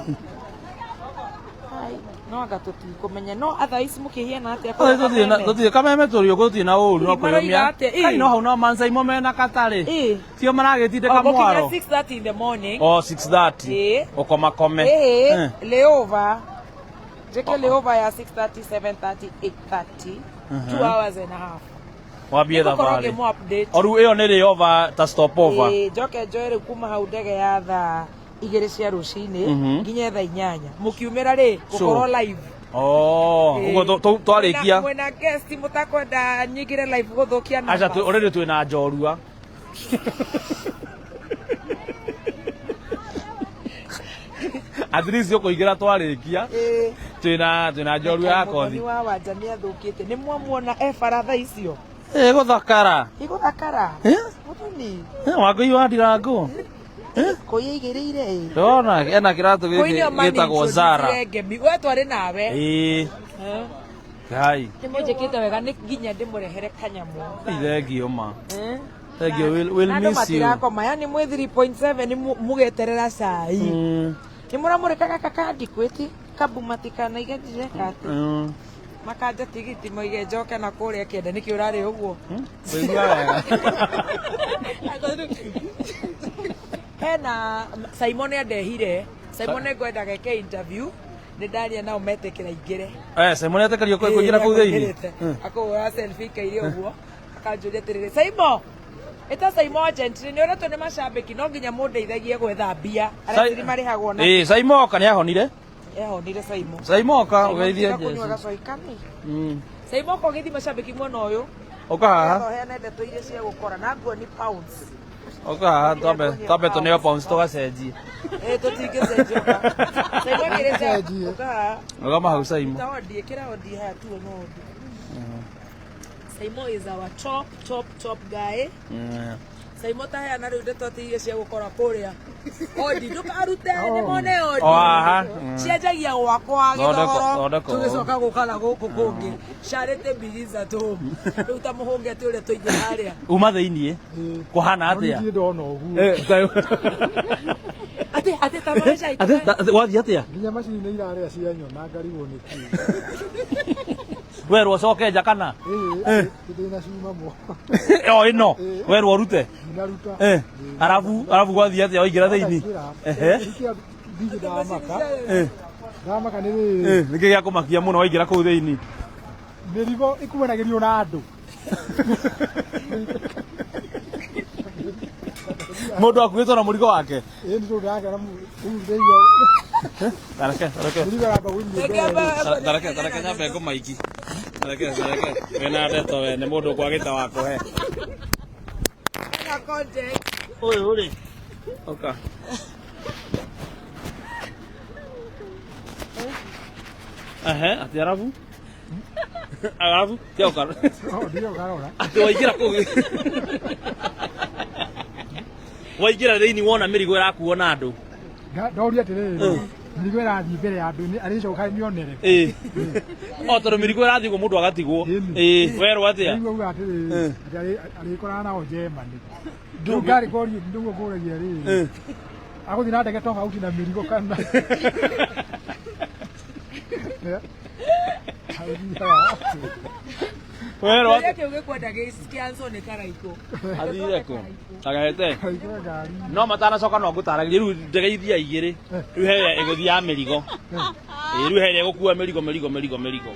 Ai, no anga tũtikũmenya no thaa ici mũkĩhiana atĩa kũrĩa Kameme? Tũtirĩ kameme tũrĩ ũguo tũtirĩ na ũru no Ĩ, maroiga kwĩyũmia. atĩa? Ĩ. Kai no hau no mansaimo mena katarĩ. Ĩ. Tio maragĩtindĩka O, gũkinya mwaro. 6:30 in the morning. O 6:30. Ĩ. Ũkomakome. Ĩhĩ, Eh. layover. Njĩke layover ya 6:30, 7:30, 8:30. 2 hours and a half. Wambie Nĩngũkorwo thabarĩ. ngĩmũ update. O rĩu ĩyo nĩ layover ta stopover. Ĩĩ, njoke njoe rĩu kuma hau ndege ya thaa igĩrĩ cia rũcinĩ nginye thaa inyanya mũkiumĩra rĩ gũkorwo live Oh, Ĩĩ. ũguo twarĩkia. Mwĩna guest mũtakwenda nyingĩre live gũthũkia Aca numbers. already twĩna njorua. At least ũkũingĩra twarĩkia. Ĩĩ. Twĩna njorua ya kothi. Mũthoni wa wanja nĩ athũkĩte nĩ mwamuona e baratha icio Ĩ gũthakara. igũthakara Eh? mũthoni Wangũi wa ndirangũ. kũi aigĩrĩire ĩ Ndona ena kĩratũ Kũi gĩkĩ nĩo gĩtagwo Zara. manintroducire ngemi we twarĩ nawe Ĩĩ. Ngai. nĩ mũnjĩkĩte wega nĩ nginya ndĩmũrehere kanyamũ Thengio ma. Eh? Thank you. We'll Na andũ miss you. matirakoma yani mwĩ 3.7 nĩ mũgeterera cai nĩ mũramũrĩka gaka kandikwĩti kambu matikanaige ndireka atĩ makanja tigiti moige njoke na kũrĩa kĩenda nĩkĩ ũrarĩ ũguo Wĩigua wega. Hena Simon andehire Simon ngwenda geke interview nĩ ndaria nao metĩkĩra ingĩre Eh, Simon etĩkĩrio kũingĩra kũu thĩinĩ. Akũhũra selfie ikaire ũguo akanjũria atĩrĩrĩ Simon ĩta Simon Gentry nĩ ũretwo nĩ macambĩki no nginya mũndeithagie gwetha mbia arĩa tiri marĩhagwo na Ĩĩ, Simon oka nĩ ahonire. Ehonire Simon. Simon oka ũgeithie Tiga kũnyua Jesu. gacoi kami Simon oka ũgeithie macambĩki mwena ũyũ. Ũka haha. Nĩgetha ũheane ndeto iria cia gũkora na nguo ni pounds. Ũka haha twambe tũneo pounds tũgacenjie. Ĩ tũtingĩcenjia ũka. Simon kĩrĩte ũka haha. Rũgama hau Simon. Ta ondi ĩkĩra ondi haha tu no ondi. Simon is our top top top guy. Simon ta heana rĩu ndeto atĩ iria cia gũkora kũrĩa ondi ndũkarute nĩ mone ondi. O haha. Cianjagia gwakwa gĩthogoro Thondeka ũũ. tũgĩcoka gũka na gũkũ kũngĩ. Charity begins at home. Rĩu ta mũhũnge atĩ ũrĩa tũingĩ harĩa. Uma thĩinĩ. Kũhana atĩa? Niĩ ndona ũguo. Eh, Atĩ atĩ ta mareca Atĩ wathiĩ atĩa? Nginya macini nĩ irarĩa cianyona ngarigwo nĩ kĩ. Werwo ũcoke nja kana? Ĩĩ, ndĩna cuma moko. O ĩno. Werwo ũrute. Ndinaruta. Eh. Arabu arabu gwathiĩ atĩa waingĩra thĩinĩ? Ehe. Ndithi ndamaka. Eh. Ndamaka nĩ rĩrĩ. Eh, nĩkĩ gĩa kũmakia mũno waingĩra kũu thĩinĩ? Mĩrigo ĩkuanagĩrio na andũ. Mundu akuitwo na murigo wake. Ĩĩ nĩ tondũ ndakĩona rĩu ndĩigua Tareke, tareke. mũrigo aramba gũthiĩ mbere. Tareke, tareke nyambe ngũmaiki. Tareke, tareke. Wĩna ndeto we, nĩ mũndũ ũkwagĩte wa kũhe. Na content. Ũyũ rĩ. Oka. Ehe, atĩ arabu? Arabu? Tia ũkarora. Oh, ndiga ũkarora. Atĩ waingĩra kũu. Waingĩra thĩinĩ wona mĩrigo ĩrakuo na andũ. Ndoria atĩrĩrĩ, mĩrigo ĩrathiĩ mbere ya andũ arĩcoka mĩonere. Ĩĩ. O tondũ mĩrigo ĩrathiĩ ũguo mũndũ agatigwo. Ĩĩ, werwo atĩa? Ndaigua auga atĩrĩrĩ, atĩ arĩkorana nao Germany. Rĩu ngarĩ korio nĩguo ngũragia rĩrĩ. Agũthiĩ na ndege tofauti na mĩrigo kana. Werwo Kĩũria atĩa? kĩu gĩkwenda gĩkĩanswo nĩ Karaikũ. Athire kũ? Agete. Aingĩre ngari. No matanacoka no ngũtaragĩrie rĩu ndege ithiaga igĩrĩ. Rĩu he ĩrĩa ĩgũthiĩ ya mĩrigo. Ĩĩ rĩu he ĩrĩa ĩgũkua mĩrigo mĩrigo mĩrigo mĩrigo.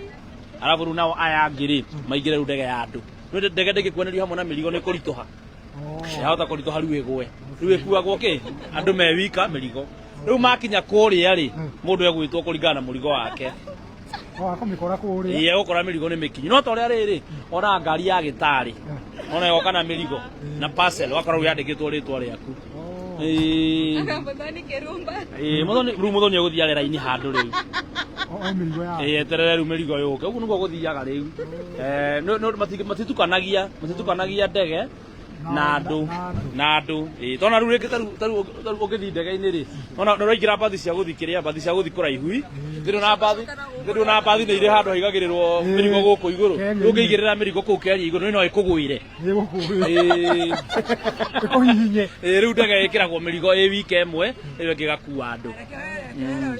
Arabu rĩu nao aya angĩ rĩ maingĩre rĩu ndege ya andũ. Rĩu ndege ndĩngĩkuanĩrio hamwe na mĩrigo nĩ kũritũha. Yahota kũritũha rĩu ĩgwe. Rĩu ĩkuagwo kĩ? Andũ me wika mĩrigo. Rĩu makinya kũrĩa rĩ mũndũ egwĩtwo kũringana na mũrigo wake. O akũmĩkora kũrĩa. Ĩĩ egũkora mĩrigo nĩ mĩkinyu. No ta ũrĩa rĩrĩ onaga ngari ya gĩtarĩ ona ĩgoka na mĩrigo na parcel ũgakora rĩu yandĩkĩtwo rĩtwa rĩaku. Ĩĩ. Muthoni kĩrumba. Ĩĩ Muthoni rĩu Muthoni egũthiĩ are raini handũ rĩu. O mĩrigo ya. Ĩĩ eterere rĩu mĩrigo yũke. Ũguo nĩguo gũthiaga rĩu. Matitukanagia matitukanagia ndege na andũ na andũ. Ĩĩ tona rĩu rĩngĩ tarĩu tarĩu tarĩu ũngĩthiĩ ndege-inĩ rĩ ona nĩ ũraingĩra mbathi cia gũthiĩ kĩrĩa mbathi cia gũthiĩ kũraihu thĩrĩ na mbathi thĩrĩ na mbathi nĩ irĩ handũ haigagĩrĩrwo mĩrigo gũkũ igũrũ. Kenya-inĩ. Ũngĩigĩrĩra mĩrigo kũu keri igũrũ no ĩkũgwĩre. Ĩgũkũgwĩra. Ĩĩ. Ĩkũhihinye. Ĩĩ rĩu ndege ĩkĩragwo mĩrigo ĩ wiki ĩmwe ĩyo ĩngĩ ĩgakua andũ.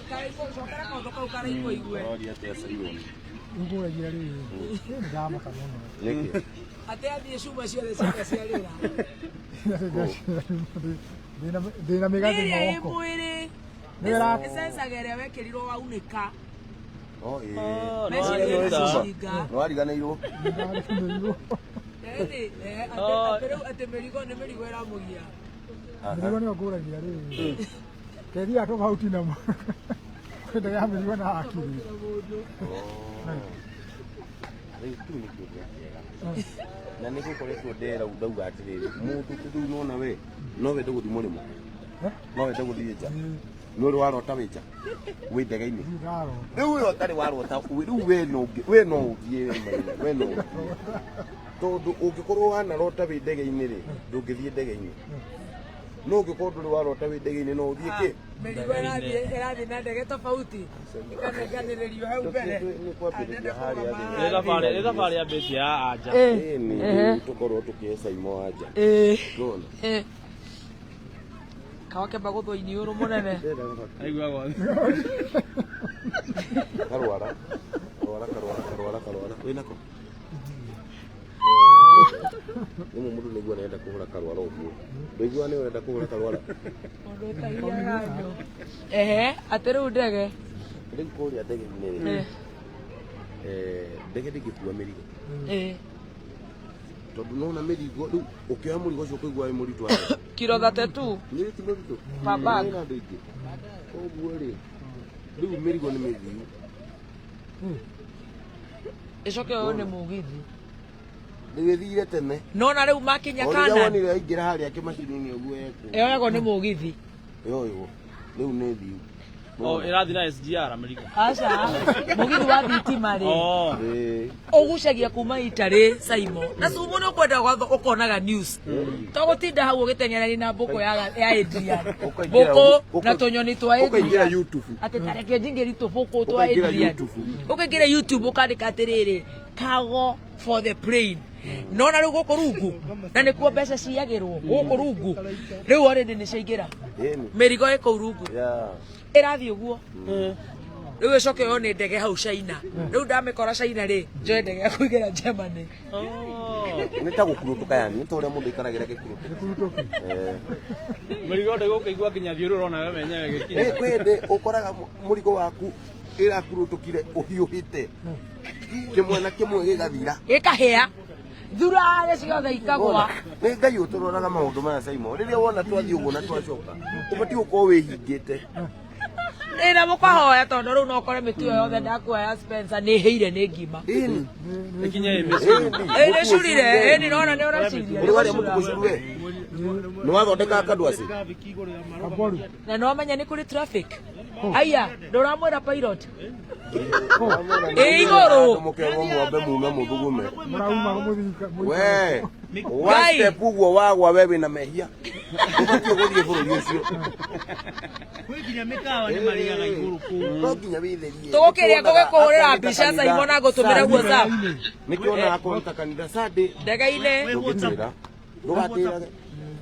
Karaikũ cokera kaũndũ kau Karaikũ igue. Ũroria atĩa Simon? Ngũragia rĩrĩ. Nĩ ndamaka mũno. Nĩkĩ? Atĩ athiĩ cuma ciothe ciake cia rĩra. Ndĩna mĩgathĩ Ĩrĩa ĩ moko. mwĩrĩ. Nĩ ĩra- Ĩcencaga ĩrĩa wekĩrirwo waunĩka. Oh, ĩĩ. Meciria ĩcinga. Nĩwariganĩirwo? Ndariganĩirwo. Ĩni, atĩ rĩu atĩ mĩrigo nĩ mĩrigo ĩramũgia. Mĩrigo nĩyo ngũragia rĩrĩ. Kethiaga tofauti na ndege ya mĩrigo na akiri. Rĩu kĩu nĩ kĩũria kĩega. Na nĩ gũkoretwo ndera ndauga atĩrĩrĩ, mũndũ rĩu nona we no wende gũthiĩ mũrĩmo, no wende gũthiĩ nja, nĩ ũrĩ warota wĩ nja wĩ ndege-inĩ. Ndarota. Rĩu we ũtarĩ warota rĩu we no ũngĩ- we no ũthiĩ we mwene, we no ũthiĩ. Tondũ ũngĩkorwo wanarota wĩ ndege-inĩ rĩ, ndũngĩthiĩ ndege-inĩ. No ũngĩkorwo ndũrĩ warota wĩ ndege-inĩ no ũthiĩ kĩ? Mĩrigo ĩrathiĩ ĩrathiĩ na ndege tofauti. Ĩkanenganĩrĩrio hau mbere. Nĩ kwambĩrĩria harĩa thĩ. Nĩ thabarĩ nĩ thabarĩ yambĩtie ya anja. Ĩĩ nĩ tũkorwo tũkĩhe Saimo anja. Ĩĩ. Ndona. Kawakemba gũthwo iniũrũ mũnene. Aiguagwo. Karwara. Karwara karwara karwara karwara. Wĩnako? Rĩmwe mũndũ nĩguo arenda kũhũra karwara ũguo. Ndũiguaga nĩ ũrenda kũhũra karwara? Mũndũ ũtagiaga andũ. Ehe, atĩ rĩu ndege. Rĩu kũrĩa ndege-inĩ rĩ, ndege ndĩngĩkua mĩrigo. Ĩĩ. Tondũ nona mĩrigo rĩu ũkĩoya mũrigo ũcio ũkũigua wĩ mũritũ atĩa? Kiro 32. Nĩ ti mũritũ. Per bag. Wĩna andũ aingĩ. Koguo rĩ, rĩu mĩrigo nĩ mĩthiu. Ĩcoke ũyũ nĩ mũgithi. Rĩu ĩthire tene. Nona rĩu makinya O rĩrĩa Canaan. wonire aingĩra harĩa kĩmacini-inĩ ũguo ekwo. Ĩyoyagwo nĩ mũgithi. Yoywo. Rĩu nĩ thiu. Oh, ĩrathiĩ na SGR mĩrigo. Aca, mũgithi wa thitima rĩ. Oh. Ũgucagia kuma Italy Saimo. Na cumu nĩ ũkwenda gwatho ũkonaga news. To gũtinda hau ũgĩteng'erania na mbũkũ ya ya Adrian. Mbũkũ na tũnyoni twa Ũkaingĩra Adrian. YouTube. Atĩ tareke njingĩri tũbũkũ twa Ũkaingĩra Adrian. YouTube. Ũkaingĩra YouTube ũkandĩka atĩrĩrĩ, cargo for the plane. Nona rĩu gũkũ rungu na nĩkuo mbeca ciagĩrwo gũkũ rungu rĩu already nĩ ciaingĩra Ĩni. mĩrigo ĩ kũu rungu Yeah. ĩrathiĩ ũguo rĩu ĩcoke yo nĩ ndege hau China rĩu ndamĩkora China rĩ njoe ndege ya kũingĩra Germany Nĩ ta gũkurũtũka yani, nĩ ta ũrĩa mũndũ aikaragĩra gĩkurũtũki. Eh. Mĩrigo ndĩgũkĩigua nginya thiũrũra ona we wenyewe ĩgĩkinya. Ĩ, kwĩ hĩndĩ ũkoraga mũrigo waku ĩrakurũtũkire ũhiũhĩte kĩmwe na kĩmwe gĩgathira. Gĩkahĩa. Thurare ciothe ikagwa. Nĩ Ngai ũtũroraga maũndũ maya Simon. Rĩrĩa wona twathiĩ ũguo na twacoka, ũbatiĩ gũkorwo wĩhingĩte. Ĩna mũkahoya tondũ rĩu no ũkore mĩtu ĩyo yothe ndakuoya ya Spencer nĩ ĩhĩire nĩ ngima. Ĩni. Ĩkinye ĩni. Ĩ nĩ curire, ĩni nona nĩ ũraciria. Ũrĩ warĩa mũtu mũcuru we? Nĩ wathondeka kandwaci? Kaboru. Na no amenye nĩ kũrĩ traffic. Aya, ndũramwĩra pilot. Ĩ igũrũ. Mũkerwo mwambe mume mũthugume. Mũrauma mũthika. We, one step ũguo wagwa we wĩna mehia. Ũbatiĩ gũthiĩ bũrũri ũcio. Kwĩ nginya mĩkawa nĩ marĩaga igũrũ kũu. No nginya wĩtherie. Tũgũkĩrĩa ngũgĩkũhũrĩra mbica Simon na ngũtũmĩre WhatsApp. Nĩkĩo onaga kũruta kanitha Sunday. Ndege-inĩ. Ndũngĩtĩra. Ndũgatĩrage.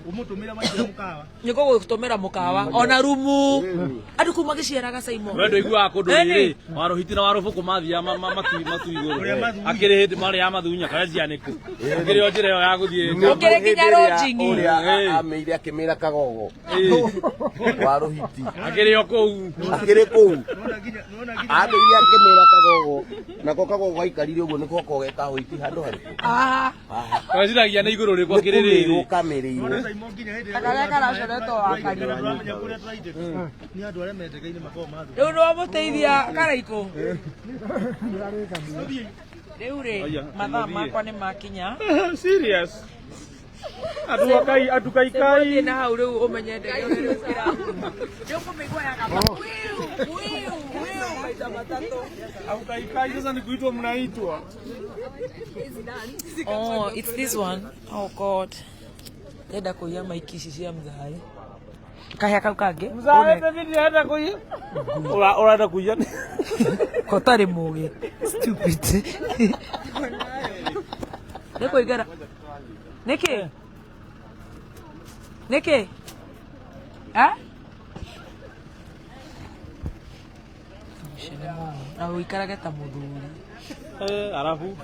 Ũmũtũmĩre maingĩra mũkawa. Nĩ ngũgũtũmĩra mũkawa ona rumu. Andũ kũu magĩciaraga Simon. We ndũiguaga kũndũ Ĩni. rĩrĩ warũhiti na warũbũkũ mathiaga matu igũrũ. Akĩrĩ hĩndĩ marĩ ya mathunya kana cianĩkũ. Akĩrĩ o njĩra ĩyo ya gũthiĩ. Ũkĩrĩ nginya lodging. Ũrĩa amĩire akĩmĩra kagogo. Wa rũhiti. Akĩrĩ o kũu. Akĩrĩ kũu. Amĩire akĩmĩra kagogo. Nako kagogo gaikarire ũguo nĩko gakoragwo ge kahũiti handũ harĩkũ. Ah. Weciragia nĩ igũrũ rĩkũ akĩrĩ rĩrĩ. Nĩkũmĩrwo kamĩrĩirwo. Karĩa karacoretwo wakariwa. Nĩ andũ arĩa mendekaine makoragwo mathu. Rĩu nĩ wamũteithia Karaikũ. Rĩu rĩ, mathaa makwa nĩ makinya. Serious. Andũ akai andũ kaikai. Thiĩ na hau rĩu ũmenye ndege ũrĩa rĩu kĩra. Nĩ ũkũmĩigua yagamba wiu wiu wiu maita matatũ. Au kaikai sasa ni kuitwa mnaitwa. Oh, it's this one. Oh God. Ndenda kũiya maiki ici cia mthaĩ. Kahĩa kau kangĩ. Mzae baby ndienda kuiya. Ura urenda kuiya. Kotarĩ mũgĩ. Stupid. Nĩ kũingĩra. Nĩkĩ? Nĩkĩ? Eh? Ũcio nĩ mũgĩ. Na ũikarage ta mũthuri. Eh, arabu.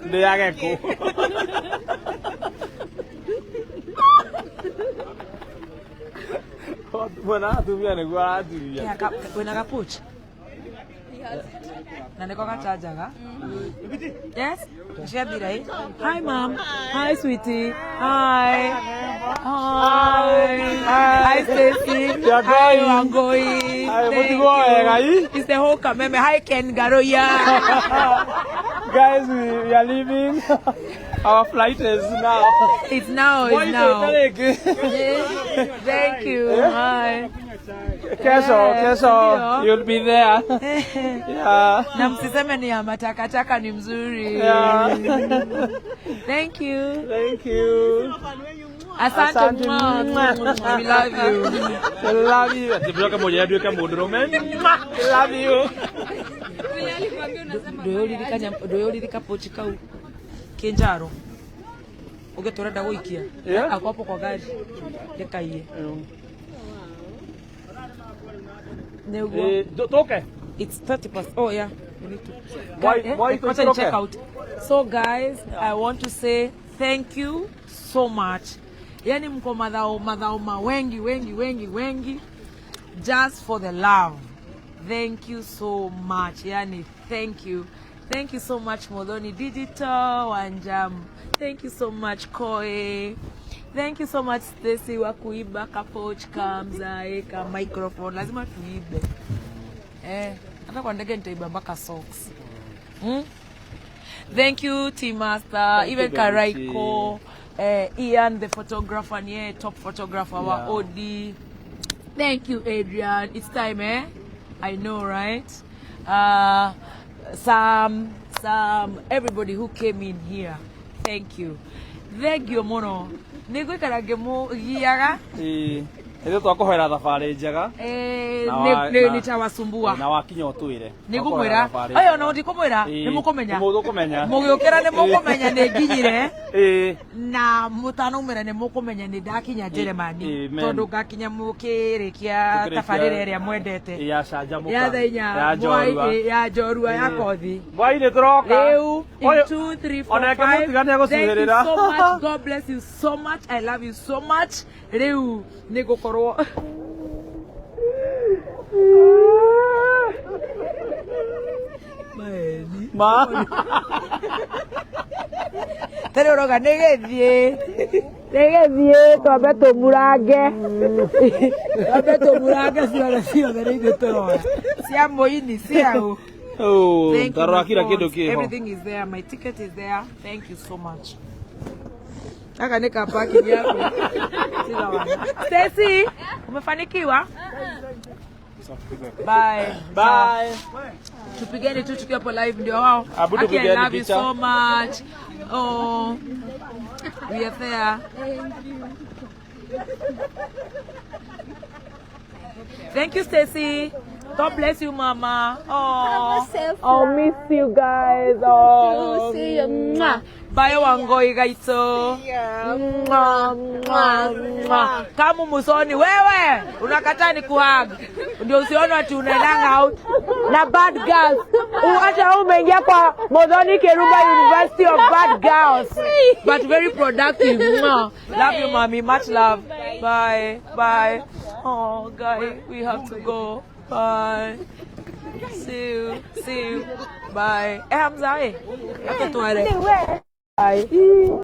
Ndĩ ya gĩkũ. Mwena atumia nĩguo araturia. Kĩa Wĩna gapoch? Na nĩko gachanjaga. Yes? Ciathira ĩ? Hi mom. Hi sweetie. Hi. Hi. Hi Stacy. Hi Wangoi. Hi, Thank mũtigwo wega, you. ĩ? It's the whole Kameme. Hi Ken Garoya. Guys, we are leaving. Our flight is now. It's now, it's Why now. is it Thank you. Hi. Kesho, kesho, Ndio. you'll be there. Yeah. Na msiseme ni ya matakataka ni mzuri. Yeah. Thank you. Thank you. Asante. Asante. Mwah. We love you. We love you. Atĩ mbura kamũira nduĩke mũndũrũme. Love you. Ndũyũririka pochi kau kĩnjaro ũngĩtũrenda gũikia Yeah. akwapo kwa gari ndĩkaiye nĩguo Eh, tũke. It's 30 past. Oh yeah, we need to. Why Wacha ni tutoke? check out. So guys, I want to say thank you so much. Yani mko madhao madhao mawengi wengi wengi wengi just for the love. Thank you so much. Yani thank you. Thank you so much Modoni Digital Wanjam. Thank you so much Koi. Thank you so much Stacy wa kuiba kapoch kamzae ka microphone. Lazima tuibe. Eh, hata kwa ndege nitaiba mpaka socks. Mm? Thank you Team Master, Thank even you, Baby Karaiko, Ian the photographer, yeah, top photographer wa Yeah. OD. Thank you Adrian. It's time, eh? I know, right? Sam, everybody who came in here. Thank you. Thank you muno. Nĩngũikara ngĩmũgiaga. Ĩĩ. Ithuĩ twakũhoera thabarĩ njega. Eh, Na wa- nĩtawasumbua. Na wakinya ũtwĩre. Nĩ ngũmwĩra. Aya ona ndikũmwĩra, nĩ mũkũmenya. Mũkũmenya. Mũgĩũkĩra nĩ mũkũmenya nĩ nginyire. Ĩĩ. Na mũtanaumĩra nĩ mũkũmenya nĩ ndakinya Jeremani. Amen. Tondũ ngakinya mũkĩrĩkia tabarĩra ĩrĩa mwendete. Ya canjamũka. Ya thaa inya. Ya njorua. Ya njorua ya kothi. Hwaĩ-inĩ tũroka. Rĩu in Ũyũ- 2 3 4 Onake 5. mũtiga Thank you nĩegũcuhĩrĩra. so much. God bless you so much. I love you so much. Rĩu nĩ ngũkorwo Maeni. Ma. Tarä å roga nä gä thiä nä gä thiä twambe tå murange, twambe tå murange ciothe ciothe nä ithuä tå roya cia må ini ciaå. Oh, Thank you, tarora my kila phones. kindu kiho. Everything is there. My ticket is there. Thank you so much. Aka ni kapaki yako. Sina wana. Stacy, umefanikiwa? Bye. Bye. Tupigeni tu tukiwa hapo live ndio wao. Abu Aki, I tupigeni love you picha. so much. Oh. We are there. Thank you, Stacy. God bless you, Mama. Oh, I'll miss you guys. Oh, See you. Mwah. Bye, Wangoi Gaito. Mwah, mwah, mwah. Kamu musoni wewe unakataa ni kuhag, ndio usione ati unaendanga out na bad girls. Hata wewe umeingia kwa Modhoni Keruba University of Bad Girls, but very productive. Mwah. Love you, mommy. Much love. Bye. Bye. Oh, guy, we have to go. Bye. See you. See you. Bye. Eh, Hamza, eh. Acha tuende. Bye.